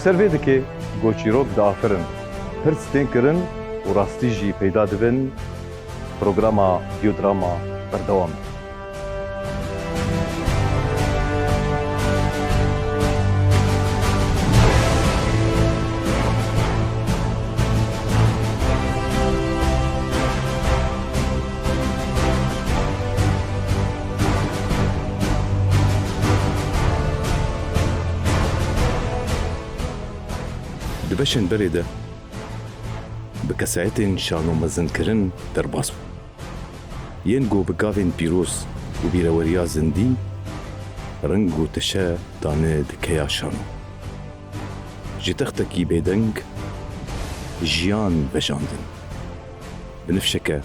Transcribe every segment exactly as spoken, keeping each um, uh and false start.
Ser vê dikê ku çîrok diafirin, pirs tên kirin û rastî jî peyda dibin, programa Biodrama berdewam e. Di beşên berê de bi kesayetên şano mezinkirin derbas bû. Yên ku bi gavên pîroz û bîreweriya zindî reng û teşe dane dikeya şano. Ji textekî bêdeng jiyan vejandin. Binifşeke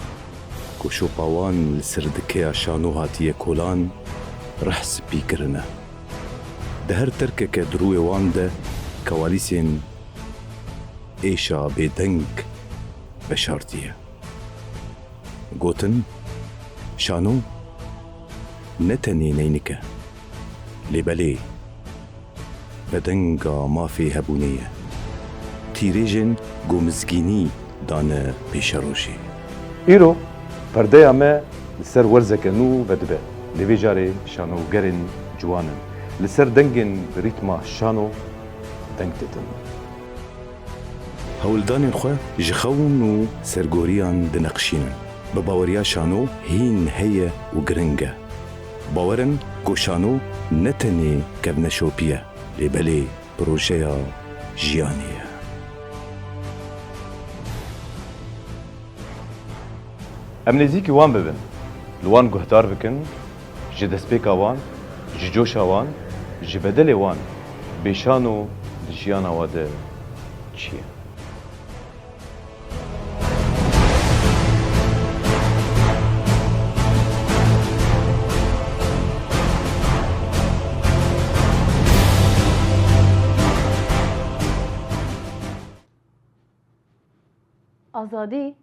ku şopa wan li ser dikeya şano hatiye kolan, reh spî kirine. Di her terkeke di rûyê wan de kewalîsên êşa bêdeng veşartiye. Gotin, şano ne tenê neynik e, lê belê vedenga mafê hebûnê ye. Tîrêjên ku mizgînî dane pêşerojê. Îro perdeya me li ser werzeke nû vedibe. Lê vê carê şanogerên ciwan in. Li ser dengên bi rîtma şano deng didin. Hewldanên xwe ji xewn û sergoriyan dineqşînin. Bi baweriya şano hîn heye û giring e. Bawer in ku şano ne tenê kevneşopî ye, lê belê projeya jiyanê ye. Em nêzîkî wan bibin, li wan guhdar bikin, ji destpêka wan, ji coşa wan, ji bedelê wan bê şano di jiyana wa de çi ye? Azadî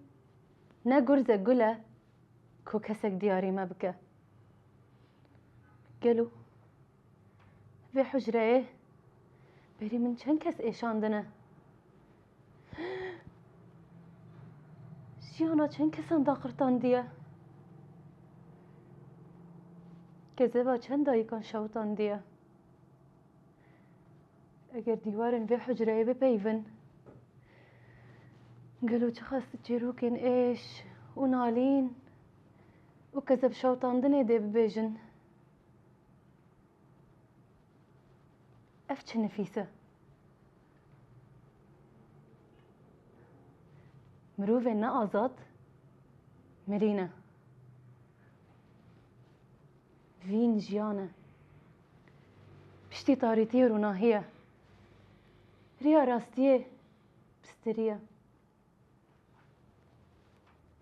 ne gurze gul e ku kesek diyarî me bike. Gelo vê hucreyê berî min çend kes êşandine? Jiyana çend kesan daqirtandiye? Kezeba çend dayikan şewtandiye? Eger dîwarên vê hucreyê bipeyvin, gelo çiqas çîrokên êş û nalîn û kezeb şewtandinê dê bibêjin? Ev çi nifîs e? Mirovên ne azad, mirî ne. Vîn jiyan e. Piştî tarîtiyê ronahî ye. Riya rastiyê pistirî ye.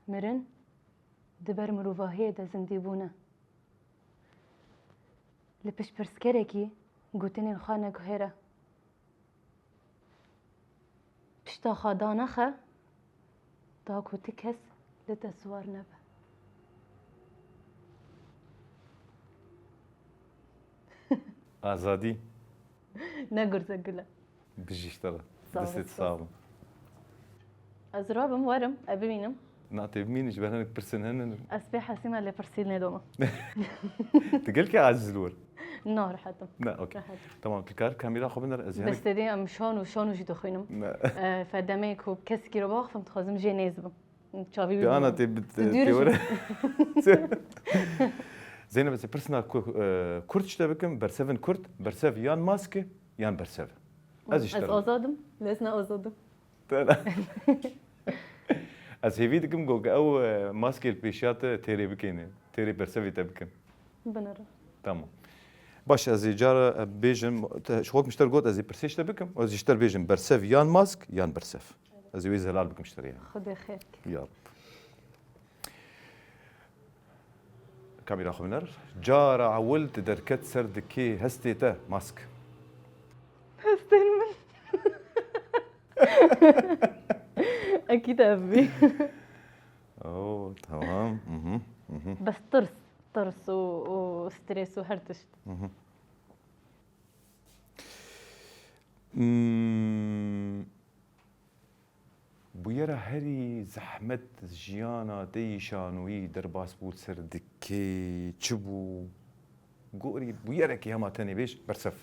Mirin di ber mirovahiyê de zindî bûne. Li piştpirsgerekî gotinên xwe neguhere. Pişta xwe danexe, da ku ti kes li te siwar nebe. Azadî. Ne gurze gul e. Bijî ji te re. Sağ ol, destê te sağ ol. Sax bin. Ez rabim, werim, e bimînim. Na, tê bimînî, ji ber hinek pirsên hene. Ez pê hesî me lê pirsîl nêdoma. Tu gelkî aciz li wir? Na, rehet im. Na, okey. Rehet im. Tamam, tu kar kamera xwe binere, ez hinek. Destê dê em şan û şan û jî dixwînim. Na. E, fedemê ku kesekî re biaxifim, dixwazim jê nêz bim. Çavî wî. Te ana tê bit-, tu dûr tê were. Zeynep, ez ê pirsina ku, e, kurt ji te bikim, bersevin kurt, bersev yan mask e, yan bersev. Ez ji te re. Ez azad im, lê ez ne azad im. Te ne. Ez hêvî dikim ku ew, e, maskê li pêşiya te têrê bikêne, têrê bersevê te bikin. Binere. Tamam. Baş, ez ê cara, e, bêjim, te, ji xwe ji te re got, ez ê pirsê ji te bikim, ez ê ji te re bêjim, bersev yan mask, yan bersev. Ez ê wê zelal bikim ji te re yani. Xwedê xêr bike. Ya Rab. Kamera xwe biner. Cara ewil tu derket ser dikê hestê te, mask. Hestên min. Ekîd ev bî. Oo, tamam. Mhm, mhm. Bes tirs, tirs û, û stres û her tişt. Mhm. Hmm, bûyera herî zehmet jiyana te yî şanoyî derbas bû ser dikê çi bû? Gorî bûyerekî hema tenê bêj bersef.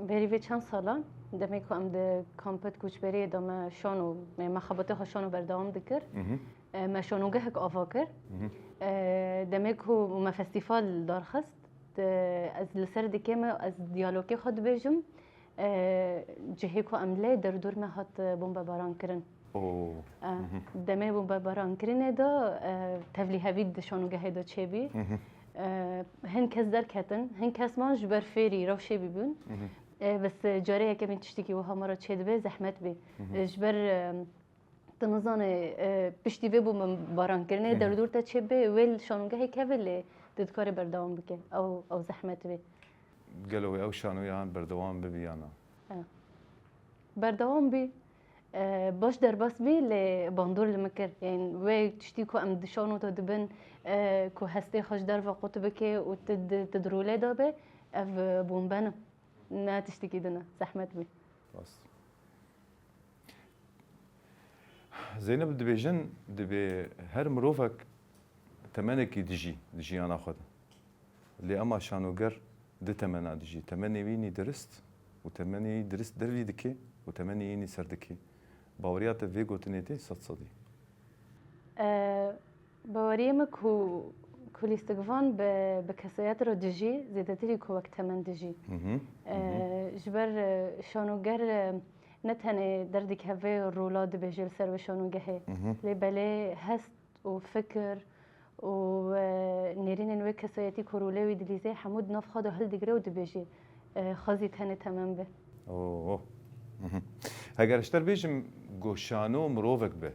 Berî vê çend salan, demê ku em di kampet koçberiyê de me şano, me, me xebatê xwe şano berdewam dikir. Me şanogehek ava kir. Demê ku me festîfal darxist, ez li ser dikê me, ez diyalogê xwe dibêjim. Cihê ku em lê derdor me hat bombebaran kirin. Demê bombebarankirinê de tevlîhevî di şanogehê de çêbî. Hin kes derketin, hin kes man ji ber fêrî rewşê bîbûn. Bes carê yekemîn tiştekî wiha me re çêdibe, zehmet bî. Ji ber tu nizane piştî vê bombebarankirinê derdor te çêbê, wê li şanogehê keve lê tu dikarê berdewam bike. Ew, ew zehmet bî. Gelo wê ew şanoyan berdewam bibi ya na? Berdewam bî. Baş derbas bî lê bandor li min kir. Yanî wê tiştî ku em di şano de dibin, ku hestê xwe ji derve qut bike û tu di, tu di rolê de be, ev bombe ne. Ne tiştekî din e. Zehmet bî. Rast. Zeynep dibêjin, dibê her mirovek temenekî dijî di jiyana xwe de. Lê ema şanoger di temena dijî. Temenê wînî dirist û temenê wî dirist dervî dike û temenê wînî ser dike. Baweriya te vê gotinê tê sed sedî? Baweriyê min ku, ku lîstikvan bi, bi kesayet re dijî, zêdetirî ku wek temen dijî. Ji ber şanoger ne tenê derdikeve rola dibêje li ser wê şanogehê. Lê belê hest û fikir û nêrînên wê kesayetî ku rolê wî dilîzê hemû di nav xwe de hildigire û dibêjê, xwezî tenê temen be. Heger ji te bêjim ku şano mirovek be,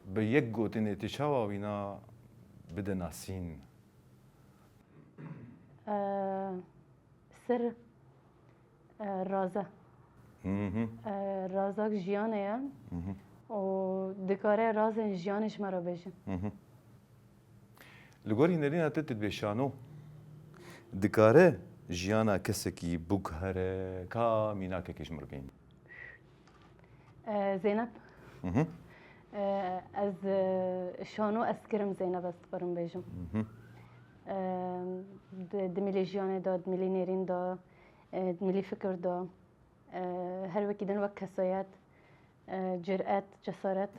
bi yek gotinê tu çawa wîna bide nasîn? Sir, raze. Razak jiyanê ye û dikare razên jiyanê ji me re bêje. Li gorî nerîna te tu dibê şano dikare jiyana kesekî biguhere ka mînakekê ji min re bîn? Zeynep. Ez şano ez kirim Zeynep, ez dikarim bêjim. Di, di mîlê jiyanê de, di mîlê nêrîn de, di mîlê fikir de, her wekî din wek kesayet, ciret, cesaret,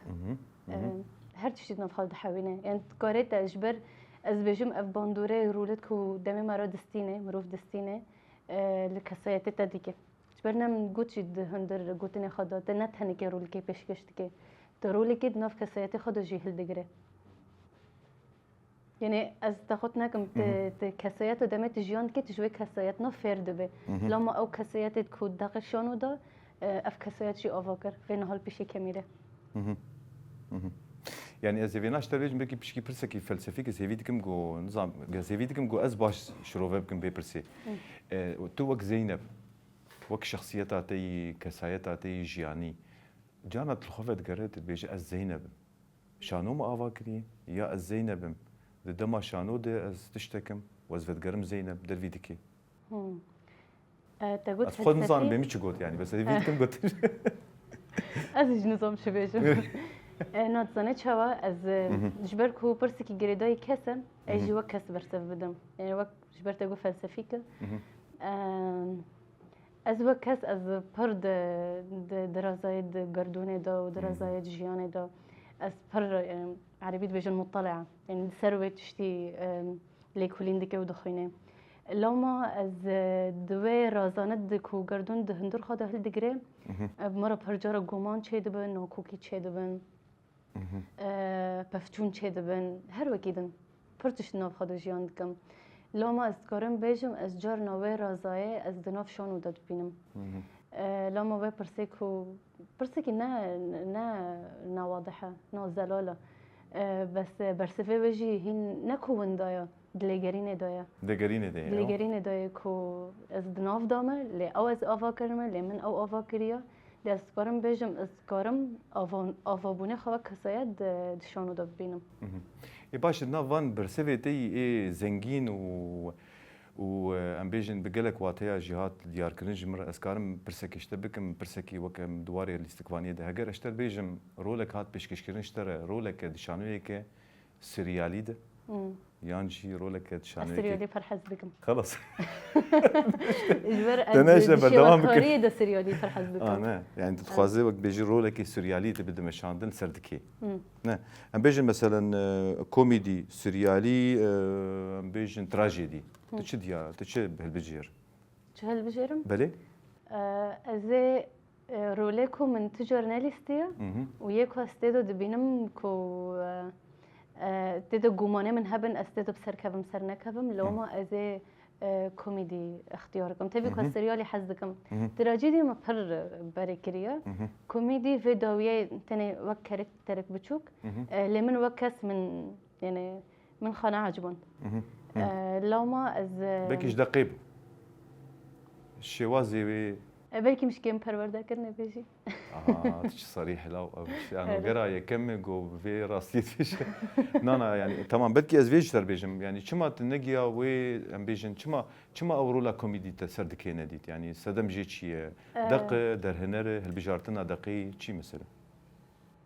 her tiştî di nav xwe dihewîne. Yanî dikarê te ji ber ez bêjim ev bandorê rûlit ku demê me re distîne, mirov distîne, li kesayetê te dike. Ji ber ne min got jî di hundir gotinê xwe de, te ne tenekê rolekê pêşkêş dike. Tu rolekê di nav kesayetê xwe de jî hildigire. Yanî ez te xwe nekim, tu, tu kesayet û demê tu jiyan dikî, tu ji wê kesayetna fêr dibî. Lama ew kesayetê ku deqê şano de, ev kesayet jî ava kir, vê niha li pêşê kemîre. Yanî ez ê vêna ji te bêjim, belkî pişkî pirsekî felsefîk, ez hêvî dikim ku, nizam, ez hêvî dikim ku ez baş şirove bikim vê pirsê. E, tu wek Zeynep, wek şexsiyeta te yî, kesayeta te yî jiyanî, carna tu li xwe vedigere, tu dibêjî ez Zeynep im. Şano min ava kiriye, ya ez Zeynep im. Di dema şano de ez tiştek im û ez vedigerim Zeynep, dervî dike. E, te got Ez xwe nizam bê min çi got yanî, bes hêvî dikim got. Ez jî nizam çi bêjim. E, na dizane çawa ez, e, ji ber ku pirsekî girêdayî kes e, ez jî wek kes bersev bidim. Yanî wek ji ber te got felsefîk e. E, ez wek kes ez pir di, di, di razayê di gerdûnê de û di razayê di jiyanê de ez pir, e, erebî dibêjin mutelea. Yanî di ser wê tiştî, e, lêkolîn dike û dixwîne. Loma ez, e, di wê razane di ku gerdûn di hundir xwe de hildigire, e, bi me re pir cara guman çêdibe, nakokî çêdibin, e, pevçûn çêdibin, her wekî din. Pir tişt di nav xwe de jiyan dikim. Loma ez dikarim bêjim, ez carna wê razayê ez di nav şano de dibînim. E, loma wê pirsê ku Pirsekî ne, ne, ne wadih e, ne zelal e. E, bes, e, bersivê wê jî hîn ne ku winda ye, di lêgerînê de ye. Lêgerînê de ye, Di ya. lêgerînê de ye ku ez di nav de me, lê ew ez ava kirime, lê min ew ava kiriye. Lê ez dikarim bêjim, ez dikarim ava, avabûnê xwe wek kesayet di, di şano de bibînim. Mhm. Ê baş, di nav van bersivê te yî ê zengîn û Û, e, em bêjin bi gelek wateya jî hat diyarkirin ji min re. Ez karim pirsekê ji te bikim, pirsekî weke em di warê lîstikvaniyê de. Heger ez ji te bêjim, rolek hat pêşkêşkirin ji te re, roleke di şanoyeke siryalî de, Hmm. yan jî roleke di Ez şanoyeke siryalî pir hez dikim. Xelas. Ji ber Te ez ne işte di berdewam bikin. Şêwekariyê de siryalî pir hez dikim. Ah, ne. Yani tu dixwazî wek bêjî rolekê siryalî te bide meşandin ser dikê. Hmm. Ne. Em bêjin meselen, e, komedî, siryalî, e, em bêjin trajedî. Tu çi diya, tu çi hilbijêr? Çi hilbijêrim? Belê. E, ez ê, e, rolê ku min tu car nelîstiye Mhm. û yê ku ez tê de dibînim ku, e, e, tê de gumanê min hebin, ez tê de bi ser kevim ser nekevim, lewma ez ê, e, komedî ixtiyar bikim. Tevî ku ez Mhm. seryalî hez dikim. Mhm. Trajedî min pir berê kiriye. Mhm. Komedî vê dawiyê tenê wek karakterek biçûk, Mhm. e, lê min wek kes min, yani, min xwe neeciband. Mhm. E, lewma ez, e, Belkî ji deqê bû. Şêwazê wê. E, belkî min ji kêm perwerde kir, nebêjî. Aha, tu çi serîh law, ev ji, yani, Evet. gera yekem e, go vê rastiyê dibêje. Na, na, yani, tamam, belkî ez vê ji te re bêjim. Yani, çima tu negiya wê, em bêjin, çima, çima ew rola komedî te ser dikê nedît? Yani, sedem jê çi ye? E. Deq e, derhêner e, hilbijartina deqê çi mesele?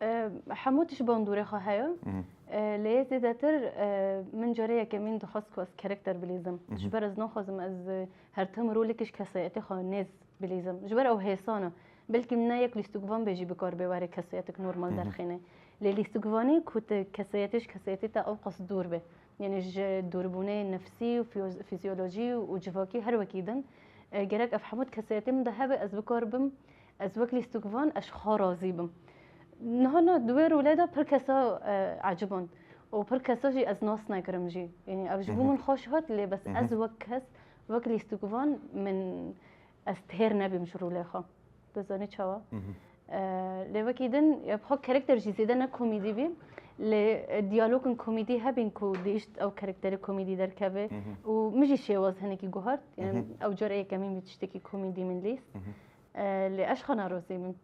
E, hemû tişt bandorê xwe heye. Mhm. E, lê yê zêdetir, e, min carê yekemîn dixwest ku ez karakter bilîzim. Mhm. Ji ber ez naxwazim ez, e, her tim rolekê ji kesayetê xwe nêz bilîzim. Ji ber ew hêsan e. Belkî ne yek lîstikvan bê jî bi kar bê were kesayetek normal Mhm. derxîne. Lê lîstikvanî ku tu kesayetê ji kesayetê te ew qas dûr be. Yani ji dûrbûnê nefsî û fiyo-, fizyolojî û civakî her wekî din. E, gerek ev hemû di kesayetê min de hebe, ez bi kar bim, ez wek lîstikvan, ez ji xwe razî bim. Niha na di wê rolê de pir kesa, e, eciband. Û pir kesa jî ez nas nekirim jî. Yani ev ji bo Hı hı. min xweş hat, lê bes Hı hı. ez wek kes, wek lîstikvan min, ez têr nebim ji rolê xwe. Dizanî çawa? Hı hı. E, lê wekî din, ya, xwe karakter jî zêde ne komîdî bî. Lê, e, diyalogên komîdî hebîn ku di îşt ew karakterê komîdî derkeve. Hı hı. Û min jî şêwaz hinekî guhart. Yani Hı hı. ew cara yekemîn bî tiştekî komîdî min lîst. Hı hı. E, lê ez xwe nerazî bim.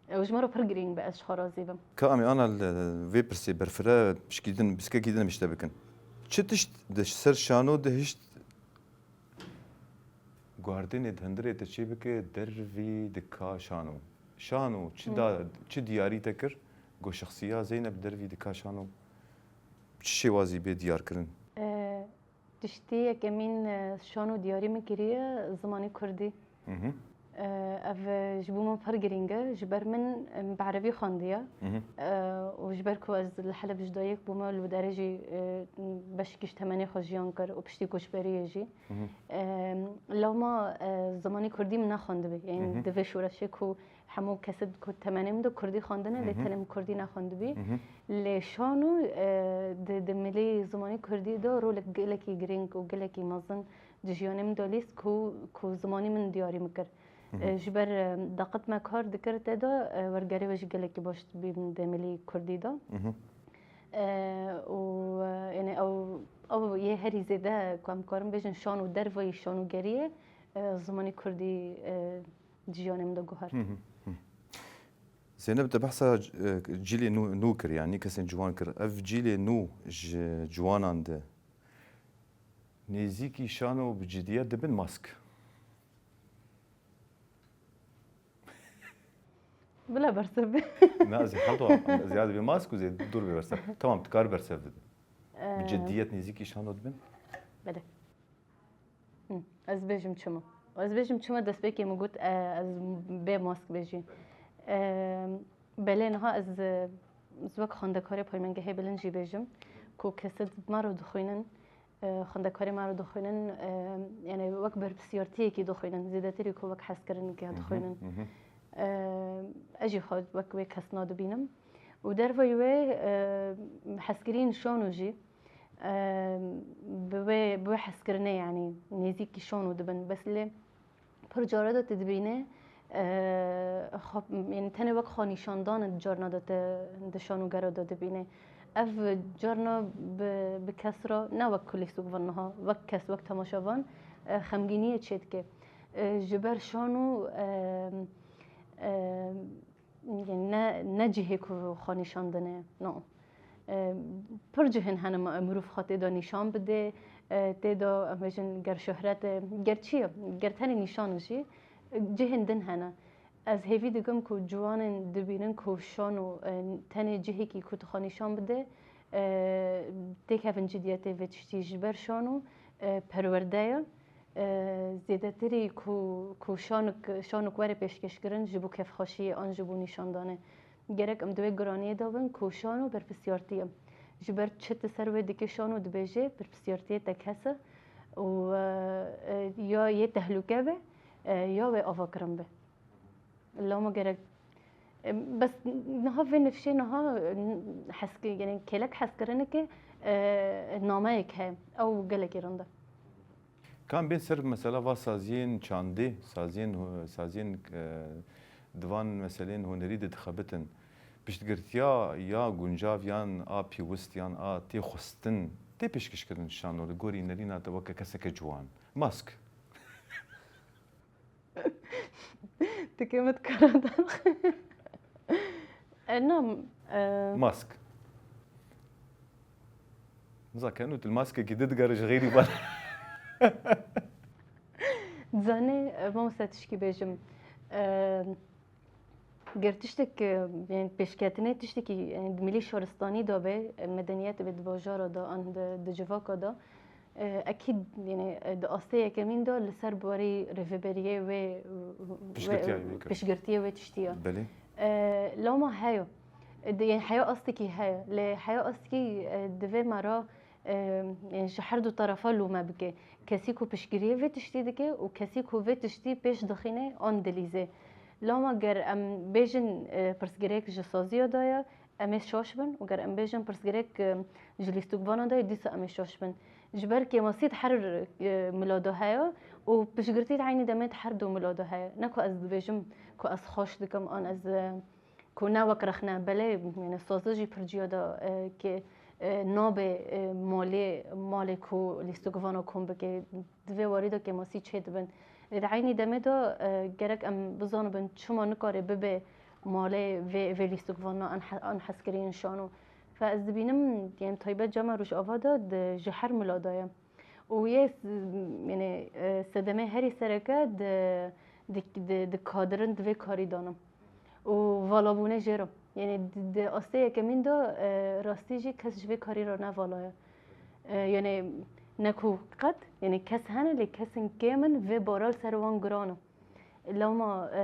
Ew ji me re pir girîng be, ez ji xwe razî bim. Ka em ana li vê pirsê berfireh pişkî din, piskekî din em ji te bikin. Çi tişt di ser şano de hişt guhardinê di hundirê te çê bike, dervî dika şano? Şano çi Hı. da, çi diyarî te kir? Go şexsiya Zeynep dervî dika şano. Çi şêwazî bê diyarkirin? E, Tiştê yekemîn, e, şano diyarî min kiriye zimanê kurdî. Mhm. E, ev, e, ji bo min pir girîng e. Ji ber min, e, bi erebî xwendiye. Mhm. E, û ji ber ku ez li Heleb ji dayik bûme, li wê derê jî, e, beşekî ji temenê xwe jiyan kir û piştî koçberiyê jî. Mhm. E, lewma, e, zimanê kurdî min nexwendibî. Yani Mhm. di vê şoreşê ku hemû kesê ku temenê min de kurdî xwendine, lê Mhm. tenê min kurdî nexwendibî. Mhm. Lê şano, e, di, di milê zimanê kurdî de rolek gelekî girîng û gelekî mezin di jiyanê min de lîst ku, ku zimanî min diyarî min kir. Mhm. E, ji ber, e, daqet me kar dikir te de, e, wergerê wê jî gelekî baş dibî di milê kurdî de. Mhm. E, û, e, yani ew, ew yê herî zêde ku em karin bêjin şano dervayî şanogeriyê, e, zimanê kurdî, e, di jiyanê min de guhert. Hı hı, hı. Zeynep, te behsa, e, cîlê nû, nû kir, yanî kesên ciwan kir. Ev cîlê nû ji ciwanan de nêzîkî şano bi cidiyet dibin mask? Bila bersev be. Na, ez ê heta, ez ê dibê mask û zê dûr bê bersev. Tamam, tu kar bersev dide. Bi Ee, cidiyet nêzîkî şano dibin? Belê. Hı, ez bêjim çima. Ez bêjim çima destpêkê min got, e, ez bê mask bêjî. E, belê niha ez, ez wek xwendekarê Paymengehê Bilind jî bêjim ku kesê me re dixwînin, e, xwendekarê me re dixwînin, e, yani wek berpirsiyartiyekî dixwînin, zêdetirî ku wek hezkirinekê Hı hı, dixwînin. hı hı. E, ez jî xwe wek wê kes nadibînim. Û derveyî wê, e, hezkiriyên şano jî, e, bi wê, bi wê hezkirinê, yanî nêzîkî şano dibin. Bes lê pir cara de tu dibînê, e, xwe, yanî tenê wek xwenîşandan di carna de tu di şanogera de dibînê. Ev carna bi, bi kes re ne wek ku lîstikvan niha, wek kes, wek temaşevan, e, xemgîniyê çêdike. E, ji ber şano, e, e, Yanî ne, ne cihê ku xwe nîşan dine, no. E, Pir cihên hene ma-, mirov xwe tê de nîşan bide, e, tê de, em bêjin, ger şohret e, ger çi ye, ger tenê nîşan e jî, e, cihên din hene. Ez hêvî dikim ku ciwanên dibînin ku şano, e, tenê cihekî ku tu xwe nîşan bide, e, têkevin cidiyetê vê tiştî ji ber şano, e, perwerde ye. E, zêdetirî ku, ku şanik, şanok were pêşkêşkirin ji bo kêfxweşiyê an ji bo nîşandanê. Gerek em di wê giraniyê de bin ku şano berpirsiyartî ye. Ji ber çi tu ser wê dikê şano dibêjê, berpirsiyartiyê te kes e û, e, e, ya yê tehlûke be, e, ya wê avakirin be. Lama gerek, e, bes niha vê nifşê niha, e, hes ki-, yani kêlek heskirinik e, e, nameyek heye. Ew gelekî rind e. Ka em bên ser mesela va saziyên çandê, saziyên hu-, saziyên, e, di van meseleyên hunerî de dixebitin. Piştgirtiya ya guncav yan a pêwist yan a tê xwestin tê pêşkêşkirin şano li gorî nerîna te weke keseke ciwan. Mask. Tikê min dikare derxe. E, nam, e, Mask. Nizakenu tu li maskekî didigere ji xêrî ban. Dizanî, e, mamoste tişkî bêjim. E, ger tiştek, e, yani pêşketinê tiştekî, yani di milî şaristanî de be, e, medeniyet be di bajara de, an di, di civaka de, e, ekîd, yani, e, di astê yekemîn de li ser biwarî rêveberiyê wê, Piştgirtiya wê, wê kir. Piştgirtiyê wê tiştî ye. Belê. E, loma heye. E, di, yani heya astekî heye. Lê heya astekî, e, divê me re, e, yani ji her du terefa lûme bike. Kesî ku piştgiriyê vê tiştî dike û kesî ku vê tiştî pêş dixîne an dilîze. Loma ger em bêjin, e, pirsgirêk ji saziya de ye, em ê şaş bin û ger em bêjin pirsgirêk, e, ji lîstikvana de ye, dîsa em ê şaş bin. Ji ber kêmasî di her, e, mila de heye û piştgirtî di eynî demê di her du mila de heye. Ne ku ez dibêjim ku ez xweş dikim an ez, e, ku ne wek rexne, belê, yani, saze jî pir ciya de, e, ke, e, nabe, e, malê, malê ku lîstikvana kom bike, di vê warî de kêmasî çêdibin. Lê di eynî demê de, e, gerek em bizanibin çima nikare bibe malê vê, vê lîstikvana an he-, an hezkiriyên şano. Fe ez dibînim, yani, taybet cema Rojava de di, ji her mila de ye. Û yê s-, yani, e, sedemê herî sereke di, di, di, di kadirin di vê karî de ne. Û valabûnê jê re. Yani di, di astê yekemîn de, e, rastî jî kes ji vê karî re nevala ye. E, yani ne ku qet, yani kes hene lê kesên kêm in vê bara li ser wan giran e. Lewma, e,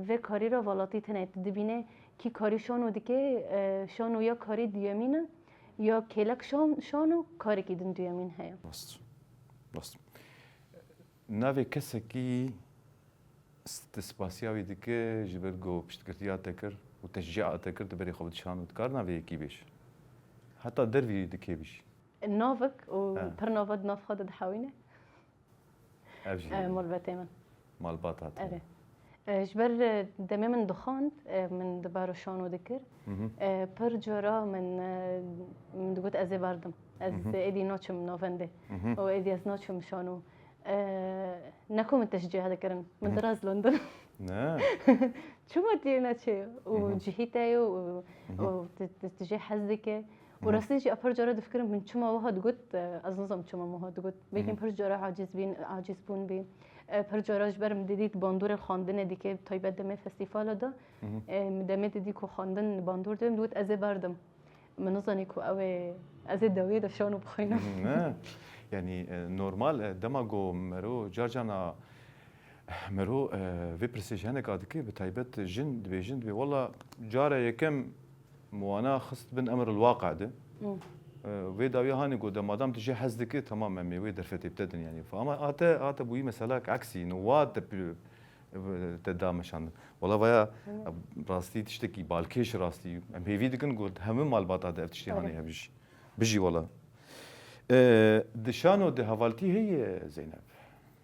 vê karî re valatî tune dibîne kî karî şano dike, e, şano ya karî duyemîn e, ya kêlek şan-, şano karekî din duyemîn heye. Rast. Rast. Navê kesekî s-, te spasiya wî dike ji ber ku piştgirtiya te kir û teşcîa te kir, tu berê xwe bidişan û dikar navê yekî bêj. Heta dervî dikê bî jî. Navik û He. pir nava di nav xwe de dihewîne. Ev jî E, malbatê min. Malbata te. Erê. E, ji ber, e, demê min dixwand, e, min di baro şano dikir. Mhm. E, pir cara min, e, min digot ez ê berdim. Ez Mhm. êdî naçim navendê. Mhm. Û êdî ez naçim şano. E, ne ku min teşcîh dikirin. Min Mhm. dirazlandin. Ne. Çima tu yê neçê? Û Mhm. cihî te ye û, Mhm. û tu, tu, tu jê hez dike. Û Mhm. rastî jî pir cara difikirim min çima wiha digot, e, ez nizanim çima min wiha digot. Belkî Mhm. pir cara aciz bîn, aciz bûn bî. E, pir cara ji ber min didît bandorê xwendinê dike, taybet demê festîfala de. Mhm. E, min demê didî ku xwendin bandor dibe, min digot ez ê berdim. Min nizanî ku ew ê, ez ê dawiyê de şano bixwînim. Mhm, ne. Yanî, e, normal, e, dema ku mero carcana mero, e, vê pirsê ji hineka dike, bi taybet jin dibêjin, dibê, wela cara yekem wana xist bin emr il-waqi de. Hmm. E, vê dawiya hanê ku de madam tu jê hez dike, tamam em ê wê derfetê bide din yanî. Ama ate, ate bûyî mesela aksî, no wa te pir-, te da meşandin. Wela vaya, Evet. rastî tiştekî balkêş rastî. Em hêvî dikin ku hemû malbata de ev tiştê Evet. hanê hebij. Bijî wela. E, di şano de hevaltî heye Zeynep.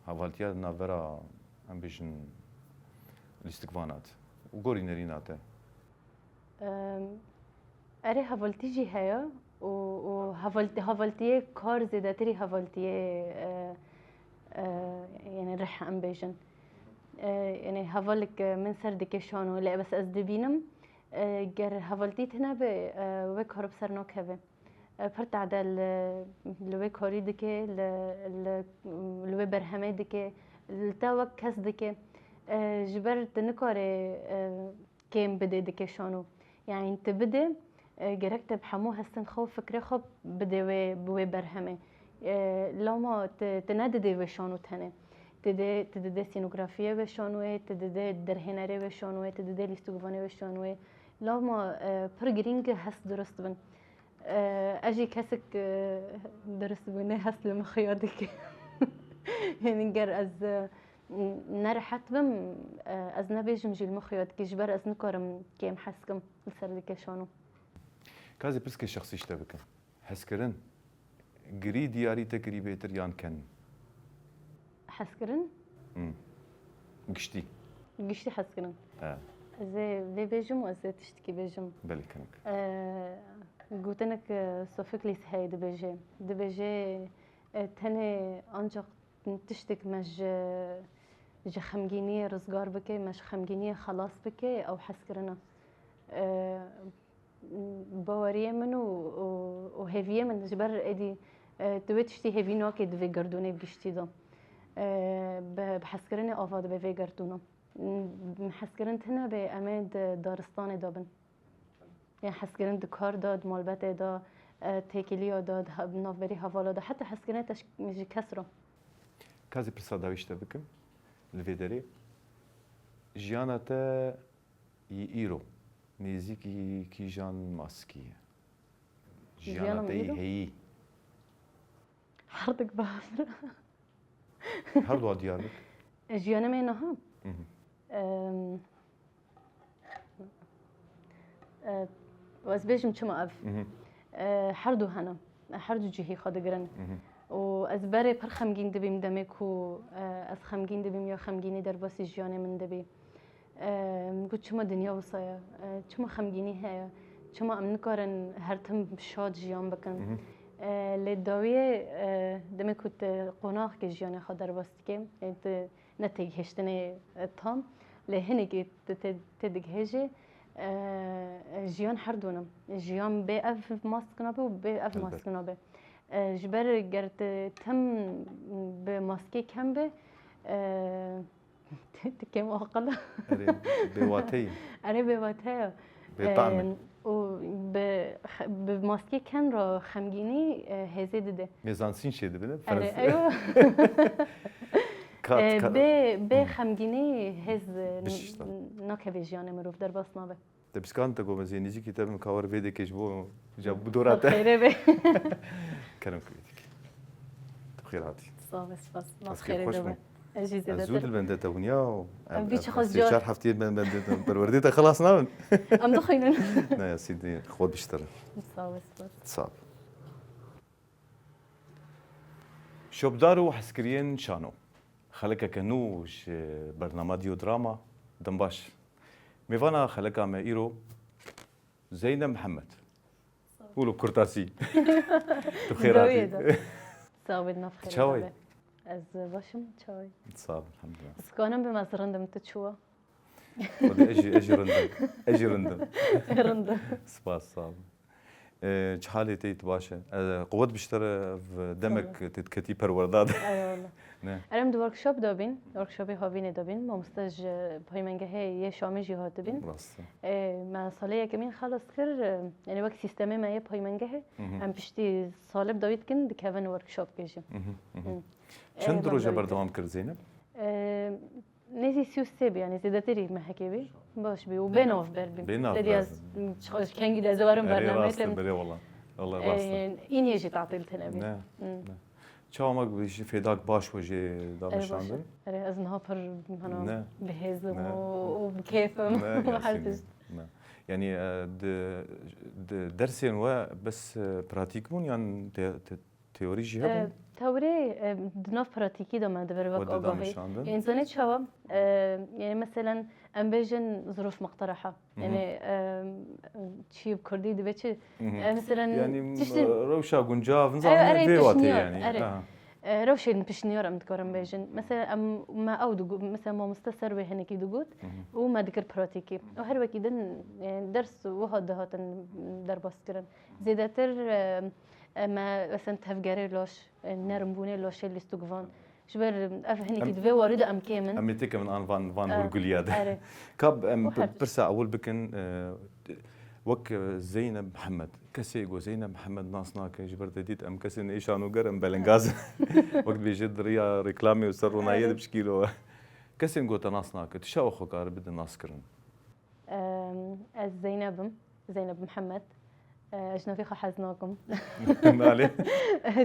Hevaltiya navbera em bêjin lîstikvanat û gorî nerîna te. Em, erê hevaltî jî heye û, û hevaltî, hevaltiyê kar zêdetirî hevaltiyê, e, e, yani rih em bêjin. E, yani hevalek, e, min ser dike şano, lê bes ez dibînim, E, ger hevaltî tune be, e, wê kar bi ser nakeve. E, pir tade li, li wê karî dike, li, li, li wê berhemê dike, li te wek kes dike. E, ji ber tu nikare, e, kêm bidê dike şano. Yani tu bidê, e, gerek te bi hemû hestin xwe û fikrê xwe bidê wê, bi wê berhemê. E, lama tu, tu nedidê wê şano tenê. Tu dê, tu didê sînografiyê wê şanoyê, tu didê derhênerê wê şanoyê, tu didê lîstikvanê wê şanoyê. Lama, e, pir girîng e hest durust bin. E, ez jî kesek, e, durust bûnê hest li min xuya dike. Yani ger ez, e, nerehet bim, e, ez nebêjim jî li min xuya dike, ji ber ez nikarim kêm hez kim li ser dike şano. Ka ez ê pirskê şexsî ji te bikim. Hezkirin, girî diyarî te kirî bêtir yan ken? Hezkirin? Hmm. Giştî. Giştî hezkirin. He. Ez ê vê bêjim û ez ê tiştekî bêjim. Belê, kinik. E, gotinek, e, Sophocles heye dibêje. Dibêje, e, tenê ancak tiştek me ji, ji xemgîniyê rizgar bike, me ji xemgîniyê xelas bike, ew hezkirin e. E, Baweriyê min û, û, û hêviyê min ji ber êdî, e, tu wê tiştî hêvî nake di vê gerdûnê bi giştî de. E, bi, bi hezkirinê ava dibe vê gerdûna. M-, hezkirin tune bê em ê di daristanê de bin. Yan hezkirin di kar de, di malbetê de, e, têkiliya de, di ha-, navberî hevala de, heta hezkirinê te ji, ji kes re. Ka ez ê pirsa dawî ji te bikim, li vê derê. Jiyana te yî îro nêzîkî kîjan maskî ye? Jiyana Jiyana te yî îro? heyî. Herdik bav. Her du diyar bik. Jiyana me niha. Mhm. Em, e, ez bêjim çima ev. Mhm. E, her du hene. Her du cihî xwe digirin. Mhm. Û ez berê pir xemgîn dibîm demê ku, e, ez xemgîn dibîm ya xemgînî derbasî jiyanê min dibî. E, min got, çima dinya wisa ye? E, çima xemgînî heye? Çima em nikarin her tim şad jiyan bikin? Mhm. E, lê dawiyê, e, demê ku tu qonaxekê jiyanê xwe derbas dikê, yani tu ne têgihiştinê, e, tam, lê hinekî tu tê, tê digihêjî, e, jiyan her du ne. Jiyan bê ev mask nabe û bê ev Elbet. mask nabe. E, ji ber ger tu tim bi maskê kem be, e, tu, tu kêm aqil. Erê, bêwateyî. Erê, bêwate ye. Bêtam e. E, û bi, bi maskê ken re xemgînî, e, hêzê dide. Mêzansîn çê dibine. Erê, Fransî. eyo. Kat, E, kat. bê, bê Hmm. xemgînî hêz, e, Bişişta. n-, nakeve jiyanê mirov, derbas nabe. Te piskan te gome zê nêzîkî te bim ka wer vê dekê ji bo, ji bo dora te. Xêrê be. Kerem kuvêtik. Tu xêr hatî. Sağ ol, spas. Ez xêr xweş bûm. Ez jî Ez zêdetir. Zû dil bende te hûniya û Em em, vî em, çi xwe sê ziyar. çar heftiyê ben, ben, ben, perwerdê te xilas nabin. Em dixwînin. Ne, ya sîdî xwe biştir. Sağ ol, spas. Sağ ol. Şopdar û hezkiriyên şano. Xelekeke nû ji bernama Dîyodrama, dem baş. Mêvana xeleka me îro Zeynep Mihemed. Wilo kurtasî. Tu xêr hatî. Dawiyê de. Sağ ol, nav xêr Çawa yî? Be. Ez baş im, çawa yî? Sağ ol, elhamdülillah. Ez kanim bim ez rind im, tu çawa? Wele ez jî, ez jî rind im. Ez jî rind im. Rind im. Spas, sağ ol. E, çi halê te yî, tu baş e? E, quwet biştere ev demek Sağ ol. Te diketî perwerda de. Eyvallah. Ne? Erê em di workshop de bîn, workshopê havînê de bîn. Mamoste ji paymengehê yê Şamê jî hatibîn. Rast e. E, me salê yekemîn xelas kir, e, yani wek sîstemê me yê paymengehê. Mhm. Em piştî salê bi dawî dikin, dikevin workshopkê jî. Mhm, mhm. Hı. Çend E, roja berdewam kir Zeynep? E, Nêzî sî û sê bî, yani zêdetirî mehekê bî. Baş bî û bê navber bî. Bê navber. Te dî ez, ç-, kengî de ez ê werim Erê, bernameyê rast e, te. Berê wala. Wala rast e. Ee, îniyê jî tatil tine bî. Ne, Hmm. ne. Çawa me ji fêdak baş we jê Erê, baş e. danişandin? Erê, ez niha pir, hana, Ne. bi hêz im Ne. û, û bi kêf im Ne, û her Yasînê, tişt. ne. Yani, e, di, di dersên we bes, e, pratîk bûn yan te-, te-, Teorî jî hebûn? E, teorî, e, di nav pratîkî de me dibir wek We di agahî. danişandin? Însanê çawa? E, yani meselen em bêjin zirûf muqtereha. Hı hı. Yani, e, çi bi kurdî dibe çi? Hı hı. E, meselen Yani, tiştê e, rewşa guncav, nizam, Erê, erê, vê watê pişniyar, yani. erê. Aha. E, rewşên pişniyar em dikarin bêjin. Mesela em, me ew digo-, mesela mamoste ser wê hinekî digot û me dikir pratîkî. Û her wekî din, e, ders wiha dihatin derbas kirin. Zêdetir, e, e, me mesela tevgerê laş, e, nermbûnê laşê lîstikvan. Ji ber ev hinekî di vê warî de em kêm in. Em ê têkevin an van, van hûrguliya de. Erê. Kab em pirsa ewil bikin, e, wek, e, Zeynep Mihemed. Kesê ku Zeynep Mihemed nas nake, ji ber te dît em kesên ê şanoger em belengaz in. Wek dibêje di riya reklamê û ser ronahiyê de pişkîlo. Kesên ku te nas nake, tu çawa xwe karibî bidî nas kirin? Em, ez Zeynep im, Zeynep Mihemed. E, ez ji navê xwe hez nakim. Nalê.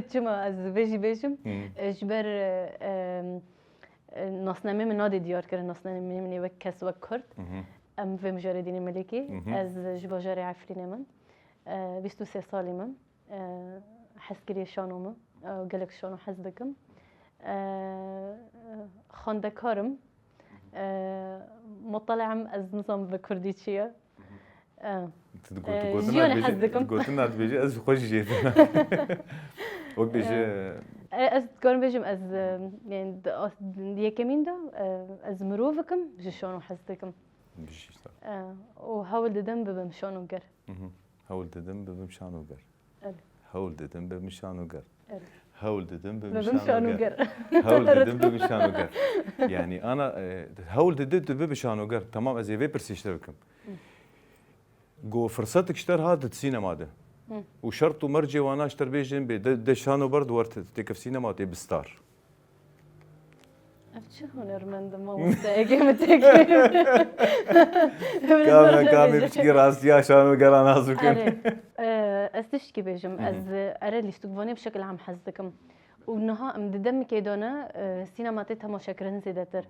Çima ez vê jî bêjim? Hı. E, ji ber, e, em, e, nasnameyê min nadê diyar kirin, nasnameyê min ê wek kes, wek Kurd. Hı hı. Em vê mijarê dînê milekî. Hı hı. Ez ji bajarê Efrînê me. E, bîst û sê salî me. E, hezkiriyê şano me. E, gelek şano hez dikim. E, xwendekar im. E, mutelem, ez nizam bi kurdî çi ye. E, Tu di e, got-, gotina jiyanê dibêje-, hez dikim. Gotina dibêje, ez xwe jî jê dikim. Wek bêje, E, e, ez dikarim bêjim, ez, e, yani, di as-, di yekemîn de, e, ez mirov dikim, ji şano hez dikim. Bijî işte. E, û hewl didim bibim şanoger. Hı hı. Hewl didim bibim şanoger. Evet. Hewl didim bibim şanoger. Evet. Hewl didim bibim Bibim şanoger. şanoger. Hewl didim bibim şanoger. Yani ana, e, hewl didi tu bibi şanoger. Tamam, ez ê vê pirsî ji te bikim. Hı. Go firsetik ji te re hat di sînema de. Hı. Û şert û mercê wana ji te re bêjin bê de, de şano ber di wer te-, têkef sînema tê bi star. Ev çi hunermend e, mamosteyekê min têkeve. Kame, kame piçkî rastiya şano gera nas bikin. Erê, e, ez tiştkî bêjim. Hı hı. Ez, e, erê lîstikvanê bi şekil am hez dikim. Û niha em di demekê de ne, e, sînema tê temaşekirin zêdetir.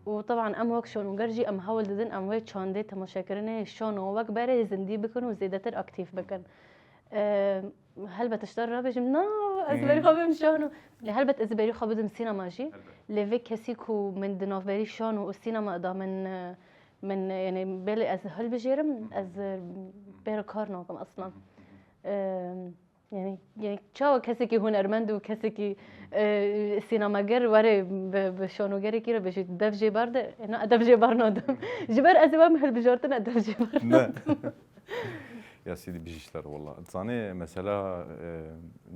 Û teban em wek şanoger jî em hewl didin em wê çandê temaşekirinê şano wek berê zindî bikin û zêdetir aktîf bikin. E, Helbet ji te re bêjim, na, ez Hmm. berî xwe bidim şano. Lê helbet ez ê berî xwe bidim sînema jî. Helbet. Lê vê kesî ku min di navberî şano û sînema da min, e, min, e, yani belê ez hilbijêrim, Hmm. ez, e, pê re kar nakim aslan. Hmm. E, yani, yani çawa kesekî hunermend û kesekî, e, sînemager were bi, bi şanogerekî re bêjî dev jê berde, e, na, dev jê ber nadim. Ji ber ez ê wem hilbijartin, e, dev jê ber Ne. nadim. Ya Sîdî bijî ji te re wela. Zanê mesela, e,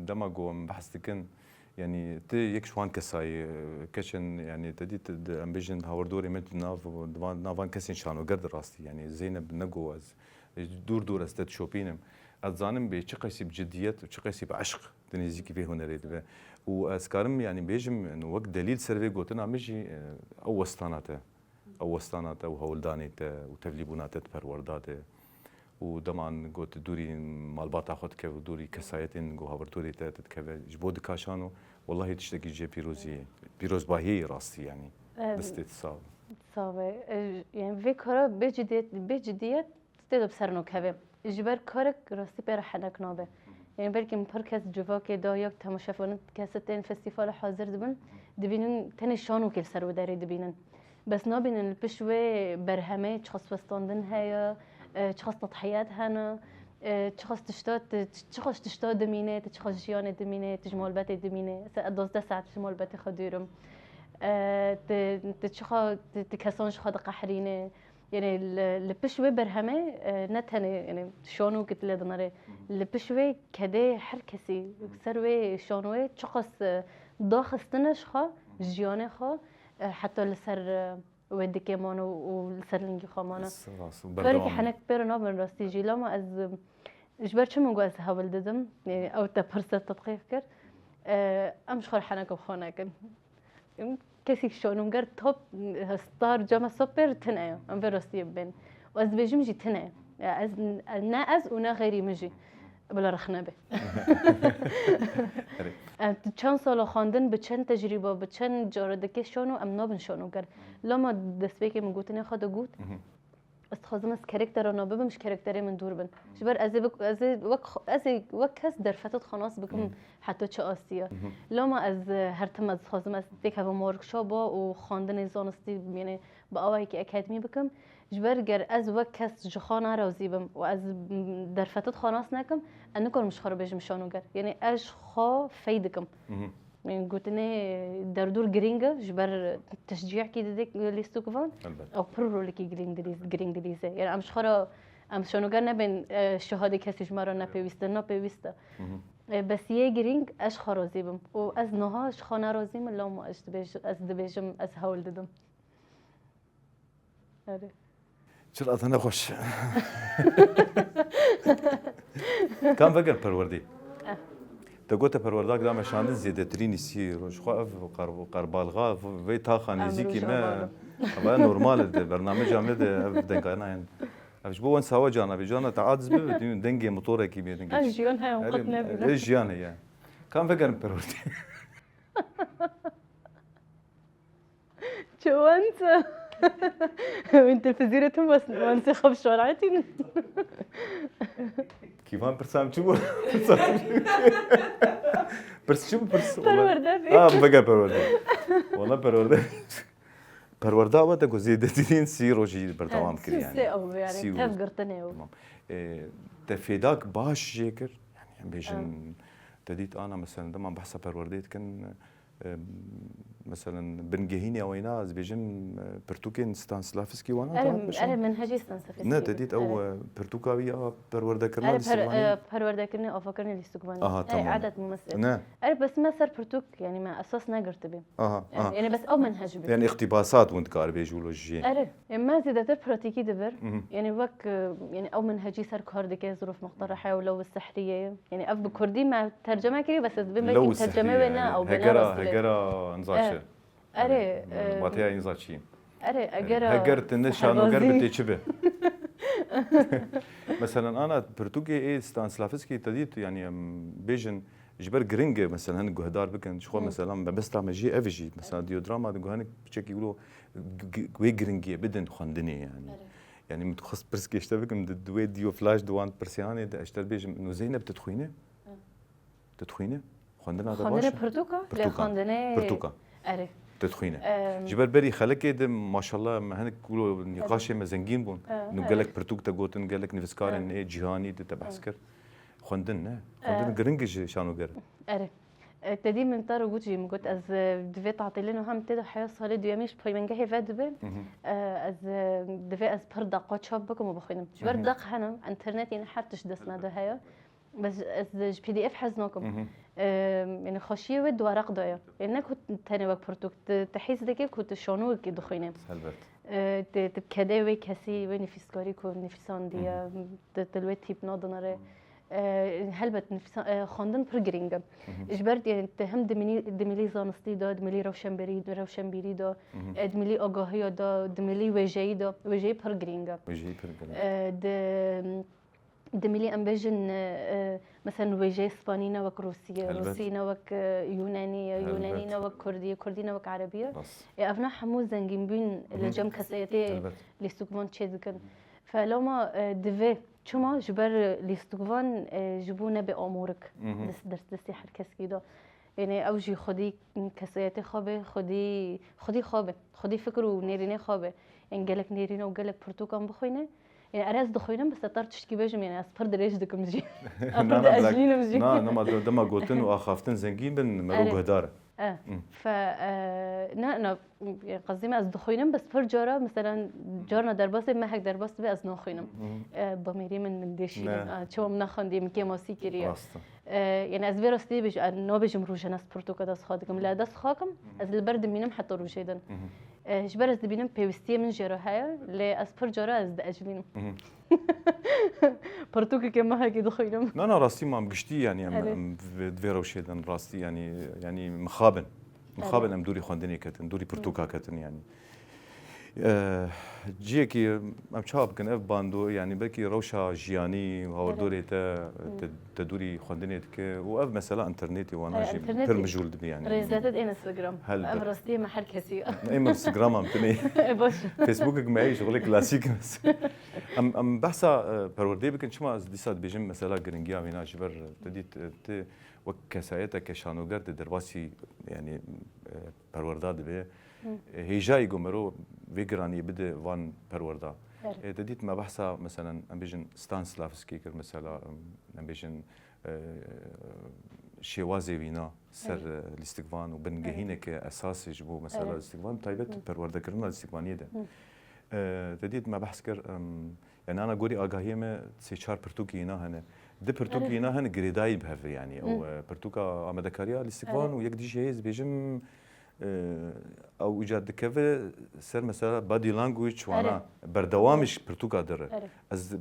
dema ku em behs dikin, yanî tu yek ji wan kesayî, e, keçin, yanî te dît, di, em bêjin hawardorê me di nav, di van, nav van kesên şanoger de rastî, yanî Zeynep ne ku ez, e, dûr dûr ez te dişopînim. Ez zanim bê çi qesî bi cidiyet û çi qesî bi eşq di nêzîkî vê hunerê dibe. Û ez karim, yanî bêjim, wek delîl ser vê gotina min jî, e, ew westana te. Ew westana te û hewldanê te û tevlîbûna te di perwerda de û dema got dûrî malbata xwe dikeve û dûrî kesayetên ku hawardorê te dikeve ji bo dikaşan û wellahî tiştekî cihê pîrozî, pîrozbahiyê yê rastî yanî. Em, Destê te sax. Sax be. E, yani vê kara bê cidiyet, bê cidiyet tê de bi ser nokeve. Ji ber karek rastî pê re henek nabe. Yani belkî min pir kes civakê da ya temaşevanên kesê tên festîvala hazir dibin, dibînin tenê şanokê li ser wê derê dibînin. Bes nabînin li pişt wê berhemê çiqas westandin heye, e, çiqas tedhiyat hene, e, çiqas tişta, tu, çiqas tişta dimîne, tu çiqas jiyanê dimîne, tu ji malbetê dimîne. Se ez dozdeh saet ji malbetê xwe dûr im. E, tu, tu çiqa, tu, tu kesan ji xwe diqehrîne. Yanî li, li pişt wê berhemê, e, ne tenê, yanî şano ku tu lê dinere. Hı hı. Li pişt wê kedê her kesî, Hı hı. ser wê şanoyê çiqas, e, daxistine ji xwe, Hı hı. jiyanê xwe, e, heta li ser, e, wê dikê mano û li ser lingî xwe mano. Rast, rast, Kareke berdewam. henek pê re nabin rastî jî, lama ez, e, ji ber çi min got ez hewl didim, e, ew te pirse tedqîq kir. E, em ji xwe re henek bi xwe nekin. Kesî şanoger top, star cama soper tune ye. Em vê rastiyê bibên. Û ez dibêjim jî tune ye. Ya ez, ne ez û ne xeyrî min jî. Bila rexne be. Erê. Em tu çend sala xwendin, bi çend tecrîba, bi çend caredekê şano, em nabin şanoger. Lama destpêkê min gotinê xwe de got, Mhm. Ez dixwazim ez karaktera na bibim, ji karakterê min dûr bin. Ji ber ez ê bik-, ez ê wek xwe, ez ê wek kes derfeta xwe nas bikim Hmm. heta çi astî ye. Mhm. Loma ez, e, her tim ez dixwazim ez têkevim workshopa û xwendinê zanistî, yanî bi awayekî akademî bikim. Ji ber ger ez wek kes ji xwe narazî bim û ez, m, derfeta xwe nas nekim, ez nikarim ji xwe re bêjim şanoger. Yanî ez ji xwe fey dikim. Mhm. Gotinê derdor girîng e, ji ber teşciyekî dide lîstikvan. Elbet. Ew pir rolekî girîng dilîz-, girîng dilîze. Yani em ji xwe re, em şanoger nebin, e, şahadê kesî ji me re nepêwîst e, nepêwîst e. Hı hı. E, bes yê girîng ez ji xwe razî bim. Û ez niha ji xwe nerazî me, lewma ez dibêj-, ez dibêjim, ez hewl didim. Erê. Çira te nexweş. Kam veger perwerdê. Eh. Te gote perwerdak da meşandin zêdetirînî sî roj. Xwe ev qer-, qerbalxa v-, vê taxa nêzîkî me. Eva normal e de, bernameca me de ev denga nayên. Ev ji bo wen sawa cana bê. Cana te aciz bibe, dengê motorekî bê, dengê. Ev jiyan heye, Erê, qet nebîne. Erê, jiyan heye. Kam vegerin perwerdê. Çewent. Win televîzyonê tim wes-, wan sê xev şaraetîn. Kîvan pirsa em çi bû? Pirsa çi bû? Pirs çi bû? Pirs, wala. Perwerde bê. Ha, vege perwerde. Wala perwerde. Perwerda we de ku zêdetirîn sî rojî berdewam kir yani. Sî ew yani, tev girtinê ew. Tamam. E, te fêdak baş jê kir? Yani em bêjin, te dît ana, mesela, dema behsa perwerdê dikin, e, mesela, bingehînê ew êna, ez bêjim, e, pirtûkên Stanislavski wana. Erê, erê, menhecî Stanislavski. Ne, te dît ew, e, pirtûka wî ya perwerdekirina lîstikvanê? Erê, per-, e, perwerdekirinê, avakirinê lîstikvanê. Aha, tamam. Edet mumesî. Ne. Erê, bes me ser pirtûk, yani me esas negirtibî. Aha, aha. Yani bes ew menhec bî. Yani îqtîbasat hûn dikaribê ji wilo jî. Erê. Ê, me zêdetir pratîkî dibir. Mhm. Yanî wek, e, yanî ew min hecî ser kar dike, zirûf muxtara heye û lew sihrî ye. Yanî ev bi kurdî me terceme kiriye, bes ez dibêm belkî terceme wê ne, ew bê ne rastî bê. Hegera, hegera niza çi? Erê, e, vatiya niza çi? Erê, egera heger tinde şanoger bi tê çi be? Mesela ana pirtûkê ê Stanislavski te dît, yanî em bêjin, ji ber giring e, mesela, hinek guhdar bikin, ji xwe, mesela, mebesta me jî ev jî, mesela, Diodrama de guhenik piçekî wilo g-, g-, wê giringiyê bidin xwendinê, yani. Erê. Yani, min dixwest pirs kêşte bikim, di, di wê diyo flash di wan pirsiyanê de, ez te bêjim, no Zeynep, tu dixwîne? Hı. Tu dixwîne? Xwendina te baş e? Xwendinê pirtûka, lê xwendinê pirtûka. Erê. Tu dixwîne. Em. Ji ber berî xelekê de, maşallah, me hinek wilo nîqaşê me zengîn bûn. Hı, nu gelek pirtûk te gotin, gelek nivîskarên ê cîhanî de te behs kir. Xwendin ne? Xwendin giring e ji şanoger. Erê. E, te dî min te re got jî, min got, ez, e, divê tatîlê niha min tê de heya salê duyemî ji peymengehê vedibe. Mhm. E, ez, e, divê ez pir deqa çap bikim û bixwînim. Ji ber deq hene, înternet, yanî her tişt dest me de heye. Bes ez ji P D F hez nakim. Mhm. E, yanî xweşiyê wê di weraq de ye. Yanî ne ku tenê wek pirtûk, tu, tu hîs dikî ku tu şanowekî dixwînî. Helbet. E, tu, tu bi kedê wê kesî, wê nivîskarî ku nivîsandiye, tu, tu li wê tîp nadinere. E, helbet, nivîsa-, e, xwendin pir girîng e. Mhm. Ji ber, yanî, tu hem di milî, di milî zanistî de, di milî rewşenberî-, rewşenbîrî de, mhm, e, di milî agahiya de, di milî wêjeyî de, wêjeyî pir girîng e. Wêjeyî pir girîng. E, di, di milî em bêjin, e, e, mesela wêjeyê Spanî ne wek Rûsî ye, helbet, Rûsî ne wek, e, Yûnanî ye, helbet, Yûnanî ne wek Kurdî ye, Kurdî ne wek Erebî ye. Rast. E, evna hemû zengînbûn li, mhm, cem kesayetê, helbet, lîstikvan çêdikin. Feloma, e, divê. Çima? Ji ber lîstikvan, e, ji bo nebe amorik, mhm, dest, dest, destê her keskî de. Yanî ew jî xwedî kesayetê xwe be, xwedî, xwedî xwe be, xwedî fikir û nêrînê xwe be. Yanî gelek nêrîn û gelek pirtûkan bixwîne. Yanî erê ez dixwînim, bi setar tiştkî bêjim, yanî ez pir dirêj dikim jî. Na, na, ez jînim jî. Na, nema de-, dema gotin û axaftin zengîn bin, mero guhdar. E, fe, e, ne, ne, qezî me ez dixwînim, bes pir cara, mesela, carna derbasê mehek derbas dibe, ez naxwînim. E, damêrî min, min dêşînim. E, çawa min nexwendiye, min kêmasî kiriye. Rast e. E, yani ez vê rastiyê bêjim, e, nabêjim rojane ez pirtûka dest xwe dikim. Lê dest xwe kim, ez li ber dimînim heta rojê din. E, ji ber ez dibînim pêwîstiyê min jê re heye, lê ez pir cara ez diecilînim. Pirtûkekê mehekî dixwînim. Na, na, rastî mam giştî, yani em, em vê, vê rewşê din rastî, yani, yani mixabin. Mixabin em dûrî xwendinê ketin, dûrî pirtûka ketin, yani. E, ciyekî em çawa bikin, ev bando, yani belkî rewşa jiyanî, hawirdorê te, te, te dûrî xwendinê dike û ev mesela înternetê wana jî pir mijûl dibe, yani. Rêzete de Instagram. Helbet. Ev rastiyê me her kesî. Ê me Instagram am tine. E, baş. Facebookek me heye, şixulê klasîk. Em, em behsa, e, perwerdeyê bikin, çima ez dîsa dibêjim mesela giringiya wêna ji ber, te dît, e, tu wek kesayeteke şanoger di derbasî, yani, e, perwerda dibe. E, hêjayî ku mero vê giraniyê bide van perwerda. Erê. E, te dît me behsa, meselen, em bêjin Stanislavski kir, mesela, em, em bêjin, e, şêwazê wîna ser, Erê. e, lîstikvan û bingehîneke esasî ji bo mesela Erê. lîstikvan, taybet Hı. perwerdekirina lîstikvaniyê de. Hı. E, te dît me behs kir, em, yani ana gorî agahiyê me sê çar pirtûkî wîna hene. Di pirtûkî Erê. wîna hene girêdayî bi hev ve yani. Hı. Ew, e, pirtûka amadekariya lîstikvan Erê. û yek dijî heye ez bêjim, e, ew îca dikeve ser mesela body language wana Erê. berdewamî ji pirtûka dire. Erê. Ez, e,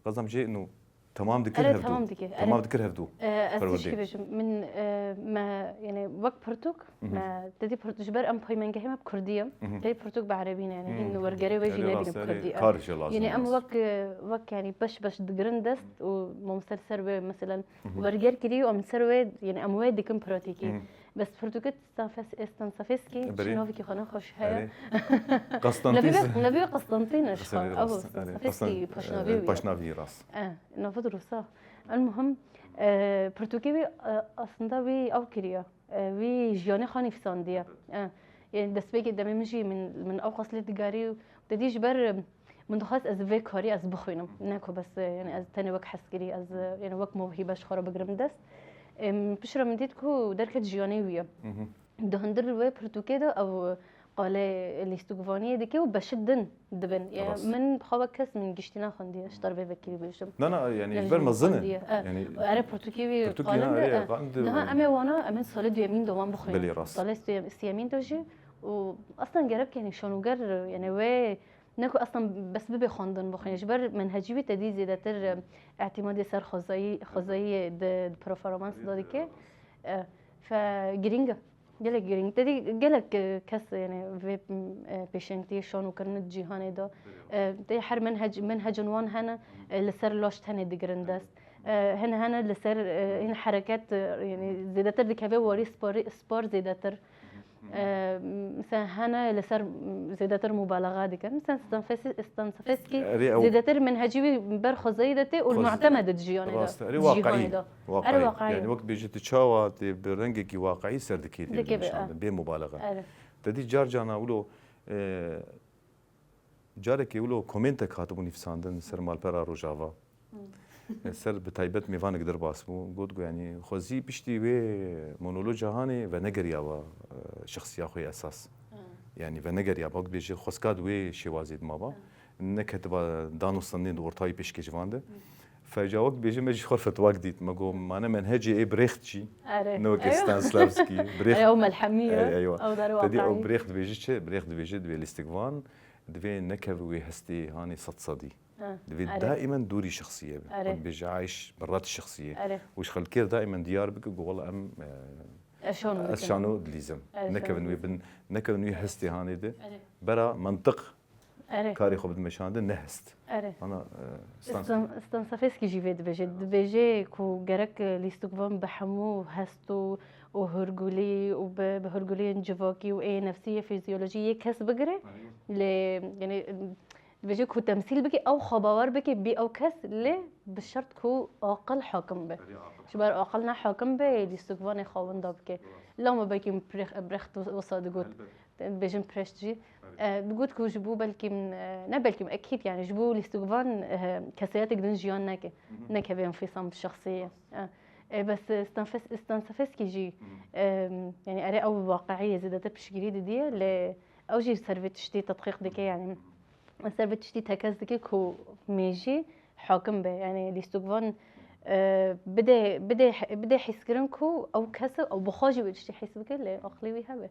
qezam jê no Temam dikir Erê, hevdû. Temam dike. Temam Erê. dikir hevdû. E, ez Perwerdê. tişkî bêjim. Min, e, me, yani wek pirtûk, Mhm. me, te dî pirt-, ji ber em peymengehê me bi kurdî ye. Mhm. Te dî pirtûk bi erebî ne, yani, Mhm. hin wergerê wê jî Erê nebînim rast, erê. kurdî. Kar jî lazim Yine em nas. wek, e, wek, yani, beş beş digirin dest û mamoste li ser wê, mesela, Mhm. werger kirî û em ser wê, yani, em wê dikin pratîkî. Mhm. Bes pirtûkê Stanfes-, Stansafeskî, Berê. Çi navekî xwe ne xweş heye. Erê. Qastantîs. Nevî, nevî Qastantîn e, ji xwe. Erê, Ew, rast. Erê, Stanfeskî Qastan-, paşnavî e, wî. paşnavî rast. E, navê dirûsa. El muhim, e, pirtûkê wî, e, aslında wî ew kiriye. E, wî jiyanê xwe nivîsandiye. E, yani destpêkê demê min jî min, min ew qas lê digarî û te dî ji ber, e, min dixwest ez vê karî ez bixwînim. Ne ku bes, e, yani ez tenê wek hezkirî, ez, e, yani wek mewhîbe ji xwe re bigirim dest. E, piştre min dît ku derket jiyanê wî ye. Mhm. Di hundir wê pirtûkê de ew qalê lîstikvaniyê dike û beşik din dibin. Ya, Rast. min bi xwe wek kes min giştî nexwendiye, ji te re vê vekirî bêjim. Na, na, yani, Yani ji ber ji min mezin e. xwendiye, e. Yani, Ere pirtûkê wî pirtûkê qalin na, de, ere, e. qalin de. Daha em ê wana, em ê salê duyemîn dewam bixwînin. Belê, rast. Salê suyem-, siyemîn de jî û aslan gerek yani şanoger, yani wê ne ku aslan bes bibe xwendin bixwîne. Ji ber menhecî wî te dî zêdetir, e, îtimadê ser xwezayî, xwezayî di, di performans de dike. E, fe girîng e. Gelek girîng. Te dî gelek, e, kes, yani, vê, e, pêşengtiyê şano kirine di cîhanê de. E, tê her menhec, menhecên wan hene, e, li ser laş tenê digirin dest. E, hin hene li ser, e, hin hereket, e, yani, zêdetir dikeve warî sparî, spor zêdetir. E, mesela hene li ser zêdetir mubalaxa dikin. Mesela Stanfesi-, Stanfeskî Erê, ew zêdetir menhecî wî ber xwezayî de tê û li Xwez-, mu'temed di jiyanê de. Rast, erê, cîhanê waqiî. de. Waqiî. Erê waqiî. Yani wek bêjî tu çawa tê bi rengekî waqiî ser dikê tê Dikê be, nîşandin, e. bê mubalaxa. Erê. Te dî car cana wilo, e, carekê wilo komentek hatibû nivîsandin ser malpera Rojava. Hmm. E, ser bi taybet mêvanek derbas bû. Got ku yani xwezî piştî wê monologa hanê venegeriya wa, e, şexsiya xwe esas. Hmm. Yani venegeriya, bak bêjî xwezka di wê şêwazê di maba. Hmm. Neketiba danûstandinê di ortayî pêşkêşvan de. Fevca wek bêje me jî xwe fetwak dît. Me got, mane menhecê ê Brecht jî. Erê. Ne wekî Eywa. Stanislavski, Brecht. Eywa, melhemî ye. Erê, eywa. Ew dar Te dî ew waqiî. Brecht dibêje çi? Brecht dibêje divê lîstikvan, divê nekeve wê hestê hanê sed sedî. Ha, Divê erê. daîmen dûrî şexsiyê be. Erê. Wek bêje ayş bi ret şexsiyê. Erê. Û ji xelkê re daîmen diyar bike ku wela em, e, Ez şano ez dikim. şano dilîzim. Erê, Nekevin şano wê dilîzim. bin, nekevin wê hestê hanê de. Erê. Bera mantiq Erê. Karê xwe bidime şandin, ne hest. Erê. Ana, e, stans- Stan-, Stansafeskî jî vê dibêje. Dibêje ku gerek, e, lîstikvan bi hemû hest û, û hurgulî û bi, bi hurguliyên civakî û ê nefsî yê fîzyolojî yê kes bigire. Erê. Lê, yani, dibêje ku temsîl bike, ew xwe bawer bike, bî ew kes, lê bi şert ku aqil hakim be. Erê, aqil. Ji ber aqil ne hakim be, lîstikvanê xwe winda bike. Rast. Lama belkî Brecht, Brecht wisa digot. Elbet. Dibêjin Brecht jî. Erê. E, digot ku ji bo belkî, e, ne belkî, ekîd yani ji bo lîstikvan, e, kesayetek din jiyan neke. Mhm. Nekeve enfîsam şexsî ye. Rast. E, e, bes, e, Stanfes-, Stansafeskî jî, Mhm. e, yani erê ew waqiî zêdetir piştgirî didiye, lê ew jî ser vê tiştî tedqîq dike yani. Mhm. Ser vê tiştî tekez dike ku mêjî hakim be. Yani lîstikvan, e, bide, bide, bide hîskirin ku ew kes e, ew bi xwe jî wê tiştî hîs bike, lê aqilê wî hebe.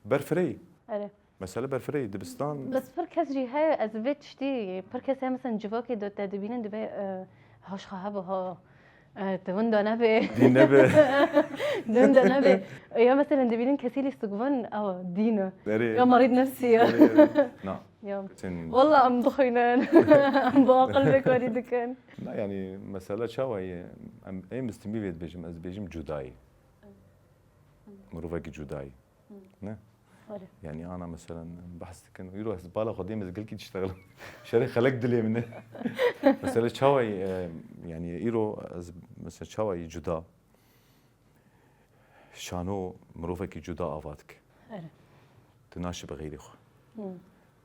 Berfireyî. Erê. Mesele berfireyî, dibistan. Bes pir kes jî heye, ez vê tiştî, pir kes heye, mesela civakê de te dibînin, dibe, e, ha ji xwe hebe ha, e, tu winda nebe. Dîn nebe. Tu winda nebe. Ya mesela dibînin kesî lîstikvan, ew dîn e. Erê. Ya merîd nefsî ye. Erê, erê. Na. Ya. Sen Walla em dixwînin. Em bi aqil vê karî dikin. Na, yani, mesela çawa ye? Em, em mistimî vê dibêjim, ez dibêjim cudayî. Mirovekî cudayî. Ne? Öyle. Yani ana mesela em behs dikin. Îro ez bala xwe dêm ez gelkî diştexlim. Şerê xelek dilê min e. Mesela çawa ye, e, yani îro ez mesela çawa ye cuda. Şano mirovekî cuda ava dike. Erê. Tu naşî bi xeyrê xwe. Hmm.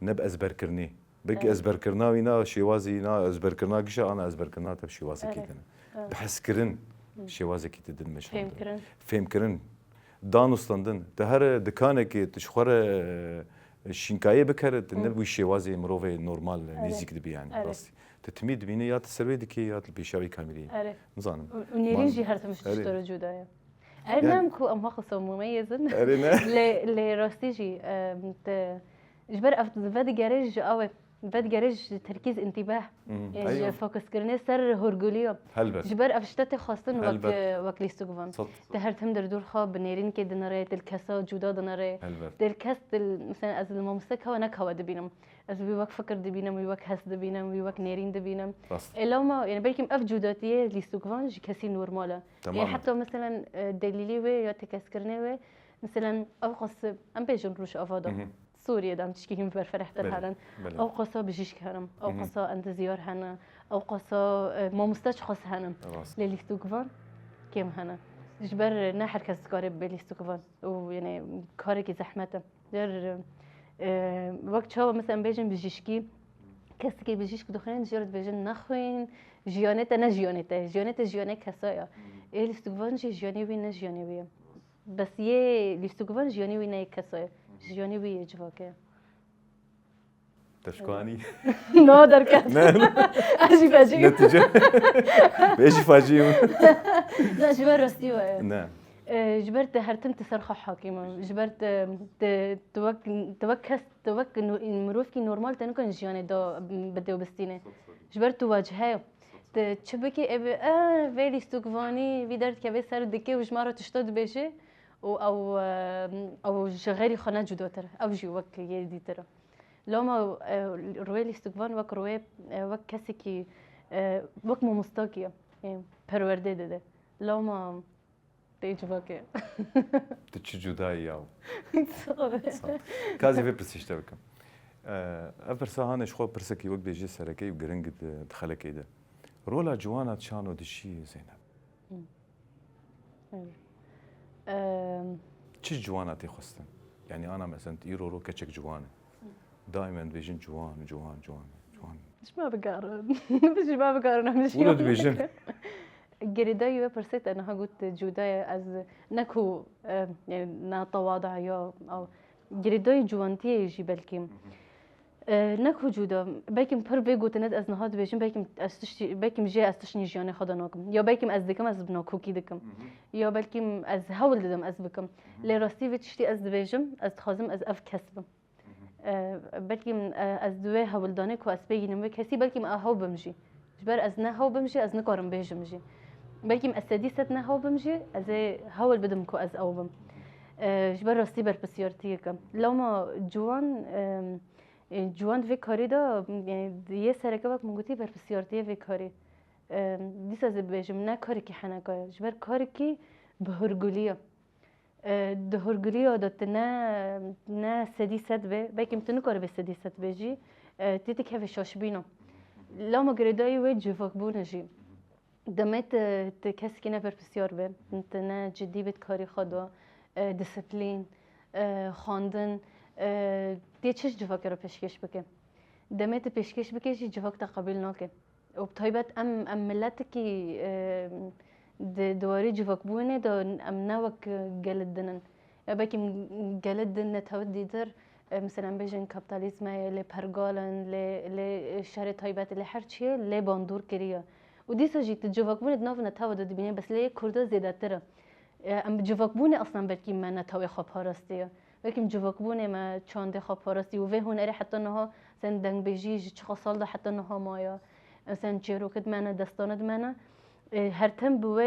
Ne bi ezberkirinê. Belkî ezberkirina wî na şêwazî, na ezberkirina gişa, ana ezberkirina te bi şêwazekî din. Bi hezkirin şêwazekî te din meşandin. Fêmkirin. Fêmkirin. Danûstandin. Te her dikanekê tu ji xwe re, e, şînkayê bikere, tu ne wî şêwazê mirovê normal nêzîk dibî yani. Rastî. Tu timî dibînî ya tu ser wê dikê ya tu li pêşa wî kamerî. Nizanim. Û, û nêrîn jî her tim ji tiştore cuda ye. Er nem ku em xwe mumeyiz in. Erê ne? Lê, lê rastî jî, em, te, ji ber ev vedigerê ji ew e, vedigerê ji terkîz întîbeh, e, ji fokuskirinê ser hûrgulî ye. Helbet. Ji ber ev ji te tê xwestin wek, Helbet. e, wek lîstikvan. Sed. Te her tim derdor xwe bi nêrînkê dinirê, te li kesa cuda dinirê. Helbet. Te li kes, te li, mesela ez li mamoste kawa ne kawa dibînim. Ez wî wek fikir dibînim, wî wek hes dibînim, wî wek nêrîn dibînim. Rast. Ê lewma, yani belkî ev cudatiyê lîstikvan ji kesî normal e. Tamam. Ê heta mesela, e, delîlî wê ya tekez kirinê wê, mesela ew qas em bêjin Rojava da. Hı hı. Sûriyê de em tişkî hîn berferehtir Belê, herin. belê. Ew qasa bijîşk herin, ew Hı hı. qasa endizyar hene, ew qasa, e, mamoste çiqas hene. Rast. Lê lîstikvan kêm hene. Ji ber ne her kes dikare bibe lîstikvan. Û yani karekî zehmet e. Der, e, wek çawa mesela em bêjin bijîşkî, kesekî bijîşk dixwînin, ji re dibêjin nexwîn, jiyanê te ne jiyanê te. Jiyanê te jiyanê kesa ye. Ê lîstikvan jî jiyanê wî ne jiyanê wî ye. Bes yê lîstikvan jiyanê wî ne yê kesa ye. Jiyanê wî yê civakê ye. Te şkanî? No derket. Ne, ne. Ez jî fecî. Netice. Bê jî fecî. Ne, ji ber rastî we ye. Ne. E, ji ber te her tim tu ser xwe hakîm e. Ji ber te, te, tu wek, tu wek kes, tu wek nu-, mirovkî normal te nikan jiyanê da bide û bistîne. Ji ber tu wecihe ye. Tu çi bikî, ev, e, vê lîstikvanî, vî derdikeve ser dikê û ji me re tişta dibêje û ew, e, ew ji xeyrî xwe ne cudatir. Ew jî wek yê dîtir e. Loma, e, rûyê lîstikvan wek rûyê, e, wek kesekî, e, wek mamostakî ye. E, perwerdê dide. Loma Tê civakê. Tu çi cudayî yaw. Sağ ol. Sağ ol. Ka ez ê vê pirsê ji te bikim. Ev pirsa hane ji xwe pirsekî wek bêjî sereke û giring di, di xelekê de. Rola ciwana çano dişî Zeynep? Hı. Evet. Em. Çi ciwana tê xwestin? Yani ana mesela îro ro keçek ciwan e. Daîmen dibêjin ciwan, ciwan, ciwan, ciwan. Ji me bigarin. Ji me bigarin em Wilo dibêjin. Girêdayî we pirsê te niha got cuda ye, ez ne ku, e, yani na tewada ya, ew girêdayî ciwantiyê jî belkî. E, ne ku cuda, belkî pir vê gotine de ez niha dibêjim, belkî ez tiştî, belkî jê ez tiştî jiyanê xwe de nakim. Ya belkî ez dikim, ez bi nakokî dikim. Ya belkî ez hewl didim ez bikim. Lê rastî vê tiştî ez dibêjim, ez dixwazim ez ev kes bim. E, belkî, e, ez di wê hewldanê ku ez pê yînim wê kesî, belkî ez hew bim jî. Ji ber ez ne hew bim jî, ez nikarim bêjim jî. Belkî ez sedî sed ne hew bim jî, ez ê hewl bidim ku ez ew bim. E, ji ber rastî berpirsiyartiyek e. Lewma ciwan, e, e, ciwan di vê karî de, e, yê sereke wek min gotî berpirsiyartiyê vê karî. E, dîsa ez ê bibêjim, ne karekî heneka ye. Ji ber karekî bi hurgulî ye. E, di hurgiliya de tu ne, ne sedî sed be, belkî tu nikaribê sedî sed bê jî, e, tê tu kevê şaşbîna. Lama girêdayî wê civakbûn e jî. Demê tu, tu kesekî ne berpirsiyar be, tu ne cidî bê di karî xwe de, e, disiplîn, e, xwendin, e, tê çi ji civakê re pêşkêş bike? Demê tu pêşkêş bike jî civak te qebîl nake. Û bi taybet em, em miletekî, e, di, di warê civakbûnê de em ne wek gelid din in. Ya belkî gelid din netewt dîtir, e, mesela em bêjin kapitalizm e, lê pergal in, lê, lê şerê taybet, lê her çi ye, lê bandor kiriye. Û dîsa jî tu civakbûnê di nav netewa de dibînî, bes lê yê Kurda zêdetir e. E, em bi civakbûnê aslan belkî me netewê xwe parastiye. Belkî em civakbûnê me çandê xwe parastiye û vê hunerê heta niha sen dengbêjî ji çiqa sal de heta niha maye. Em sen çêrokê di me ne, destanê di me ne. E, her tim bi wê,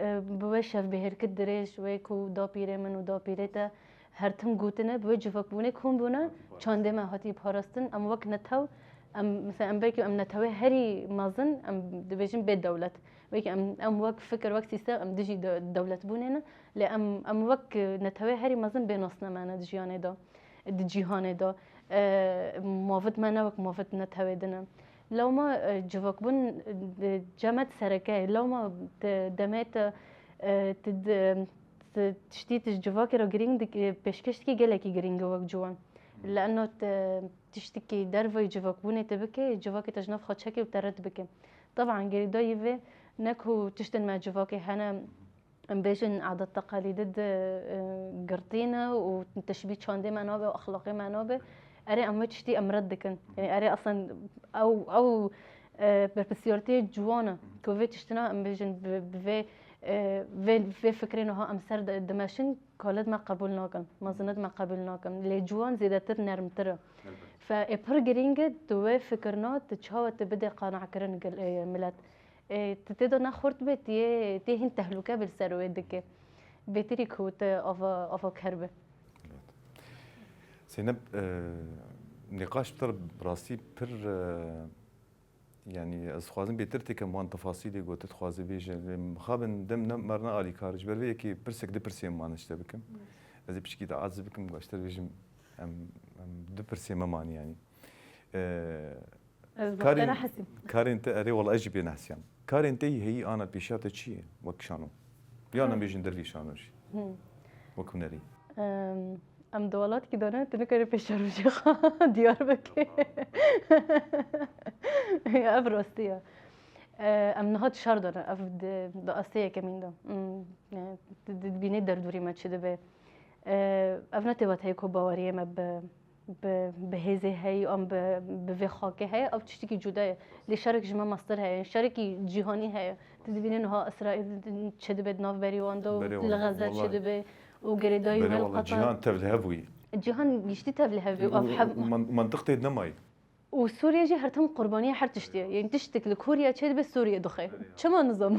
e, bi wê şevbihêrkî dirêj, wê ku dapîrê min û dapîrê te her tim gotine, bi wê civakbûnê kom bûne, çandê me hatiye parastin. Em wek netew, em, mesela em belkî em netewê herî mezin, em dibêjin bê dewlet. Belkî em, em wek fikir, wek sîstem, em dijî de-, dewletbûnê ne. Lê em, em wek netewê herî mezin bê nasne me ne di jiyanê de, di cîhanê de. E, mavit me ne wek mavit netewê din e. Lewma, e, civakbûn, e, cem e di sereke ye. Lewma te, demê te, e, te di, te tiştî tu ji civakê re girîng dik-, e, pêşkêş dikî gelekî girîng e wek ciwan. Li eno te, Tiştekî derveyî civakbûnê te bike, civakê te ji nav xwe çeke û te red bike. Teban girêdayî vê ne ku tiştên me civakê hene, em bêjin adet teqalîdê di, e, girtî ne û teşbîh çandê me nabe û exlaqê me nabe. Erê, em wê tiştî em red dikin. Yanî erê, aslen ew, ew, e, berpirsiyartiyê ciwan e ku vê tiştina em bêjin bi, bi vê, e, vê, vê fikrê niha em ser di-, dimeşin, kalê me qebûl nakin, mezin me qebûl nakin. Lê ciwan zêdetir nermtir e. Fe ê pir girîng e, tu wê fikirna, tu çawa tu bidê qanakirin gil-, e, milet. E, tu tê de ne xurt be, tu yê, tu yê hîn tehlûke bi li ser wê dike. Bêtirî ku tu ava, ava ker be. Zeynep, e, nîqaş bi te re bi rastî pir, e, yanî ez dixwazim bêtir têkim wan tefasîlê ku tu dixwazî bêje. Lê mixabin dem ne, me re ne alîkar. Ji ber vê yekê pirsek du pirsên mane ji te bikim. Ez ê piçkî de aciz bikim, baştir bêjim em, em du pirsê me manî yanî. E, Ez bi karên, te nehesîm. Karên te, erê, wela ez jî pê nehesiyam. Karên te yî heyî ana pêşiya te çi ye wek şano? Yan em bêjin dervî şano jî. Hmm. Wek hunerî. Em, em di welatekî de ne, tu nikarî pêşerojê xwe diyar bikî. Ev rastî ye. E, em niha di şer de ne, ev di, di astê yekemîn de. Hmm, e, di, di, dibînê derdorî me çi dibe. E, ev ne têwat heye ku baweriyê me bi bi, bi hêzê heye an bi, bi vê xakê heye, ew tiştekî cuda ye. Lê şerek ji me mestir heye, şerekî cîhanî heye. Tu dibînî niha Îsraîl çi dibe di navberî wan de û Berê li wan, Xezze çi wellahî. Dibe û girêdayî Berê wela, Qetar. Cîhan tev li hev bûyî. Cîhan giştî tev li hev bû. Û, û man-, mantiq tê nemayî. Û Sûriye jî her tim qurbaniya her tiştî ye. Yanî tiştek li Koriya çêdibe Sûriye dixê. Çima nizam?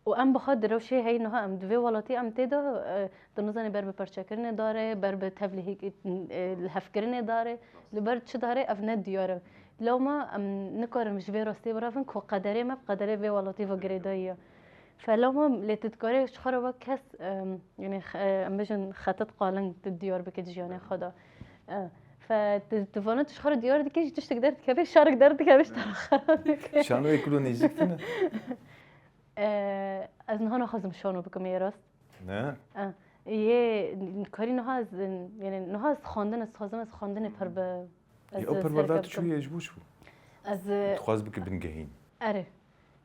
Û em bi xwe di rewşê hey niha em di vê welatî em tê de, e, tu nizanî ber bi perçekirinê dare, ber bi tevlihî-, e, lihevkirinê dare, li ber çi dare ev ne diyar e. Lewma em nikarin ji vê rastiyê biravin ku qederê me bi qederê vê welatî ve girêdayî ye. Fe lewma lê tu dikarî ji xwe re wek kes, e, yanî xe-, e, em bêjin xetit qalin tu diyar bike di jiyanê xwe de. E, fe tu, tu vana tu ji xwe re diyar dikî, ji tiştek derdikeve, şerik derdikeve, ji te re xerab dike. Şano yê kilo nêzîk tine? E, ez niha naxwazim şano bikim yê rast. Ne? E, yê karî niha ez, yanî niha ez xwendin, ez dixwazim ez xwendinê pir bi, ez Yê ew perwerda serkevtim. Tu çûyê ji bo çi bû? Ez, e, Dixwaz bike bingehîn. Erê.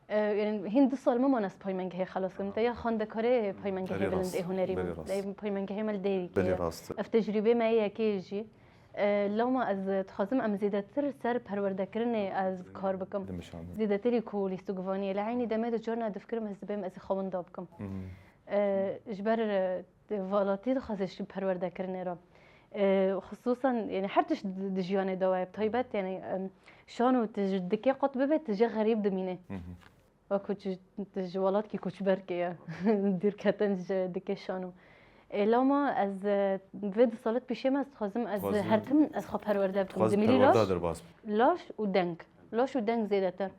E, yanî hîn du sal me man ez paymengehê xelas kirim. Te ya xwendekarê paymengehê Belê bilind rast. Ê hunerî Belê min. rast. Ê paymengehê me li Dêrikê Belê ye. rast. Ev tecrûbê me yê yekê jî. E, lewma ez dixwazim em zêdetir ser perwerdekirinê ez kar bikim. Dimeşandin. Zêdetirî ku lîstikvaniyê. Li eynî demê de carna difikirim ez dibêm ez ê xewinda bikim. Mhm. E, ji ber, e, welatî dixwaze ji perwerdekirinê re. E, xisûsan, yanî her tişt di, di jiyanê de waye. Bi taybet, yanî, em, şano tu ji dikê qut bibe, tu jê xerîb dimîne. Mhm. Wek ku tu, tu ji welatkî koçberkê ye. Dûrketin ji dikê şano. E, lewma ez, e, vê du salet pêşê me ez dixwazim ez Dixwazim her tim ez xwe perwerde bikim. Dixwazim Di milî perwerda laş, derbas bim. laş û deng. Laş û deng zêdetir.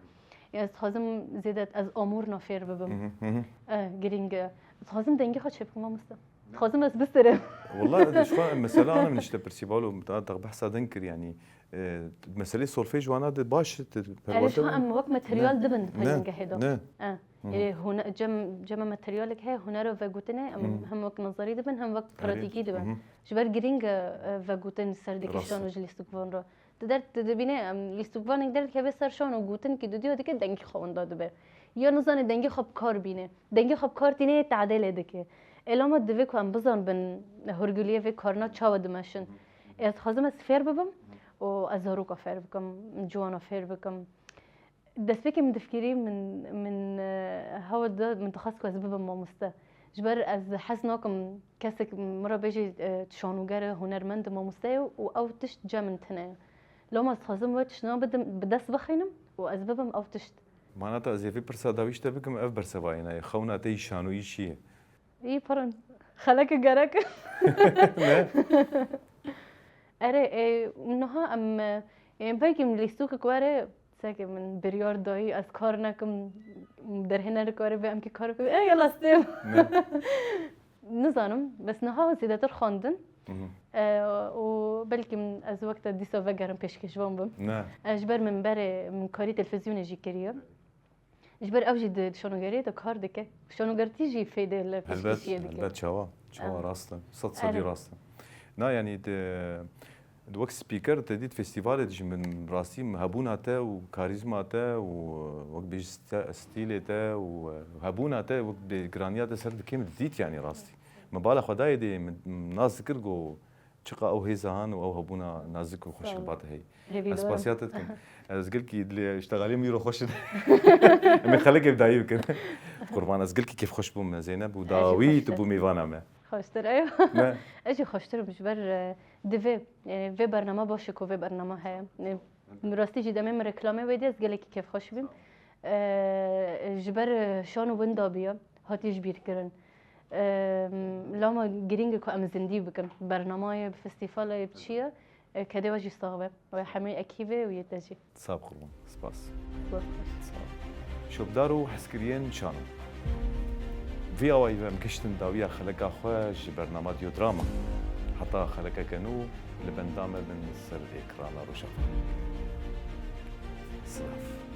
Ya ez dixwazim zêde ez amûrna fêr bibim. Mhm, mhm. E, girîng e. Dixwazim dengê xwe çêbikim mamoste. Dixwazim ez bisirim. Wela ez ji xwe mesela ana min işte pirsî balo, ta, ta behsa deng kir yanî. E, meselê solfej wana de baş, te Erê perwerde ji em wek materyal dibin Ne, paymengehê de. ne. E, Hı hı. e, hune-, cem, cem materyalek heye, hunera vegotinê, em Hı hı. hem wek nazarî dibin, hem wek Erê. pratîkî dibin. Hı hı. Ji ber girîng e, e, vegotin ser dikê Rast. şan û ji lîstikvan re. Tu der, tu dibîne, em, lîstikvanek derdikeve ser şan û gotinkî dudiya dike dengê xwe winda dibe. Ya nizane dengê xwe bi kar bîne. Dengê xwe bi kar tîne yê tadê lê dike. Ê lama divê ku em bizanbin hûrguliyê vê karina çawa dimeşin. Ez dixwazim ez fêr bibim û ez zaroka fêr bikim, ciwana fêr bikim. Destpêkê min difikirî min, min, e, hewl da, min dixwest ku ez bibim mamoste. Ji ber ez hez nakim kesek min re bêjî, e, şanûger e, hunermend e, mamoste ye û ew tişt cem min tune ye. Loma ez dixwazim wê tiştna bidim, bi dest bixînim û ez bibim ew tişt. Mana te ez ê vê pirsa dawî ji te bikim, ev bersiva yê ne ye. Xewna te yî şanoyî çi ye? Yî pirin. Xeleke gerek. Ne? Erê, e, niha em, e, em belkî min lîstokek were, seke min biryar dayî, ez kar nekim, derhênerek were bê em kî kar bikin. E, yala stêm. Ne? Nizanim, bes niha zêdetir xwendin. Mhm. E, û belkî min ez wek te dîsa vegerim pêşkêşvan bim. Ne. E, ji ber min berê, min karî televîzyonê jî kiriye. Ji ber ew jî di şanogeriyê de kar dike. Şanogertî jî fêdê li Helbet, pêşkêşiyê dike. helbet, çawa, çawa Em. rast e. Sed sedî Erê. rast e. Na, yanî di, Wek speaker te dît festîvalê de jî min rastî hebûna te û karîzma te û wek bêjî ste-, stîlê te û hebûna te wek bêgiraniya te ser dikêm didît yanî rastî. Min bala xwe dayê dê min nas dikir ku çiqa ew hêza han û ew hebûna nazik û xweşik ba te heye. Ez spasiya te dikim. Ez gelkî dilê ştexalê min îro xweş in. Em ê xelekê bi dayî bikin. Qurban ez gelkî kêfxweş bûm Zeynep û dawî tu bû mêvana me. Xweştir ew. Ne. Ez jî xweştir im ji ber, e, divê, e, vê bernama baş e ku vê bernama heye. E, bi rastî jî demê min reklamê wê dî ez gelekî kêfxweş bîm. E, ji ber, e, şan û winda bûye, hatiye ji bîr kirin. E, lama girîng e ku em zindî bikin. Bernamayê, bi festîvalê, bi çi ye. E, kedê we jî sax be. We hemî ekîbê û yê te jî. Sağ ol, qurban. Spas. Sağ ol. Şopdar û hezkiriyên şano. Vî awayî ve em giştin dawiya xeleka xwe ji bernama Diodrama. Heta xelekeke nû li benda me bin ser êkrana Rojava. Silav.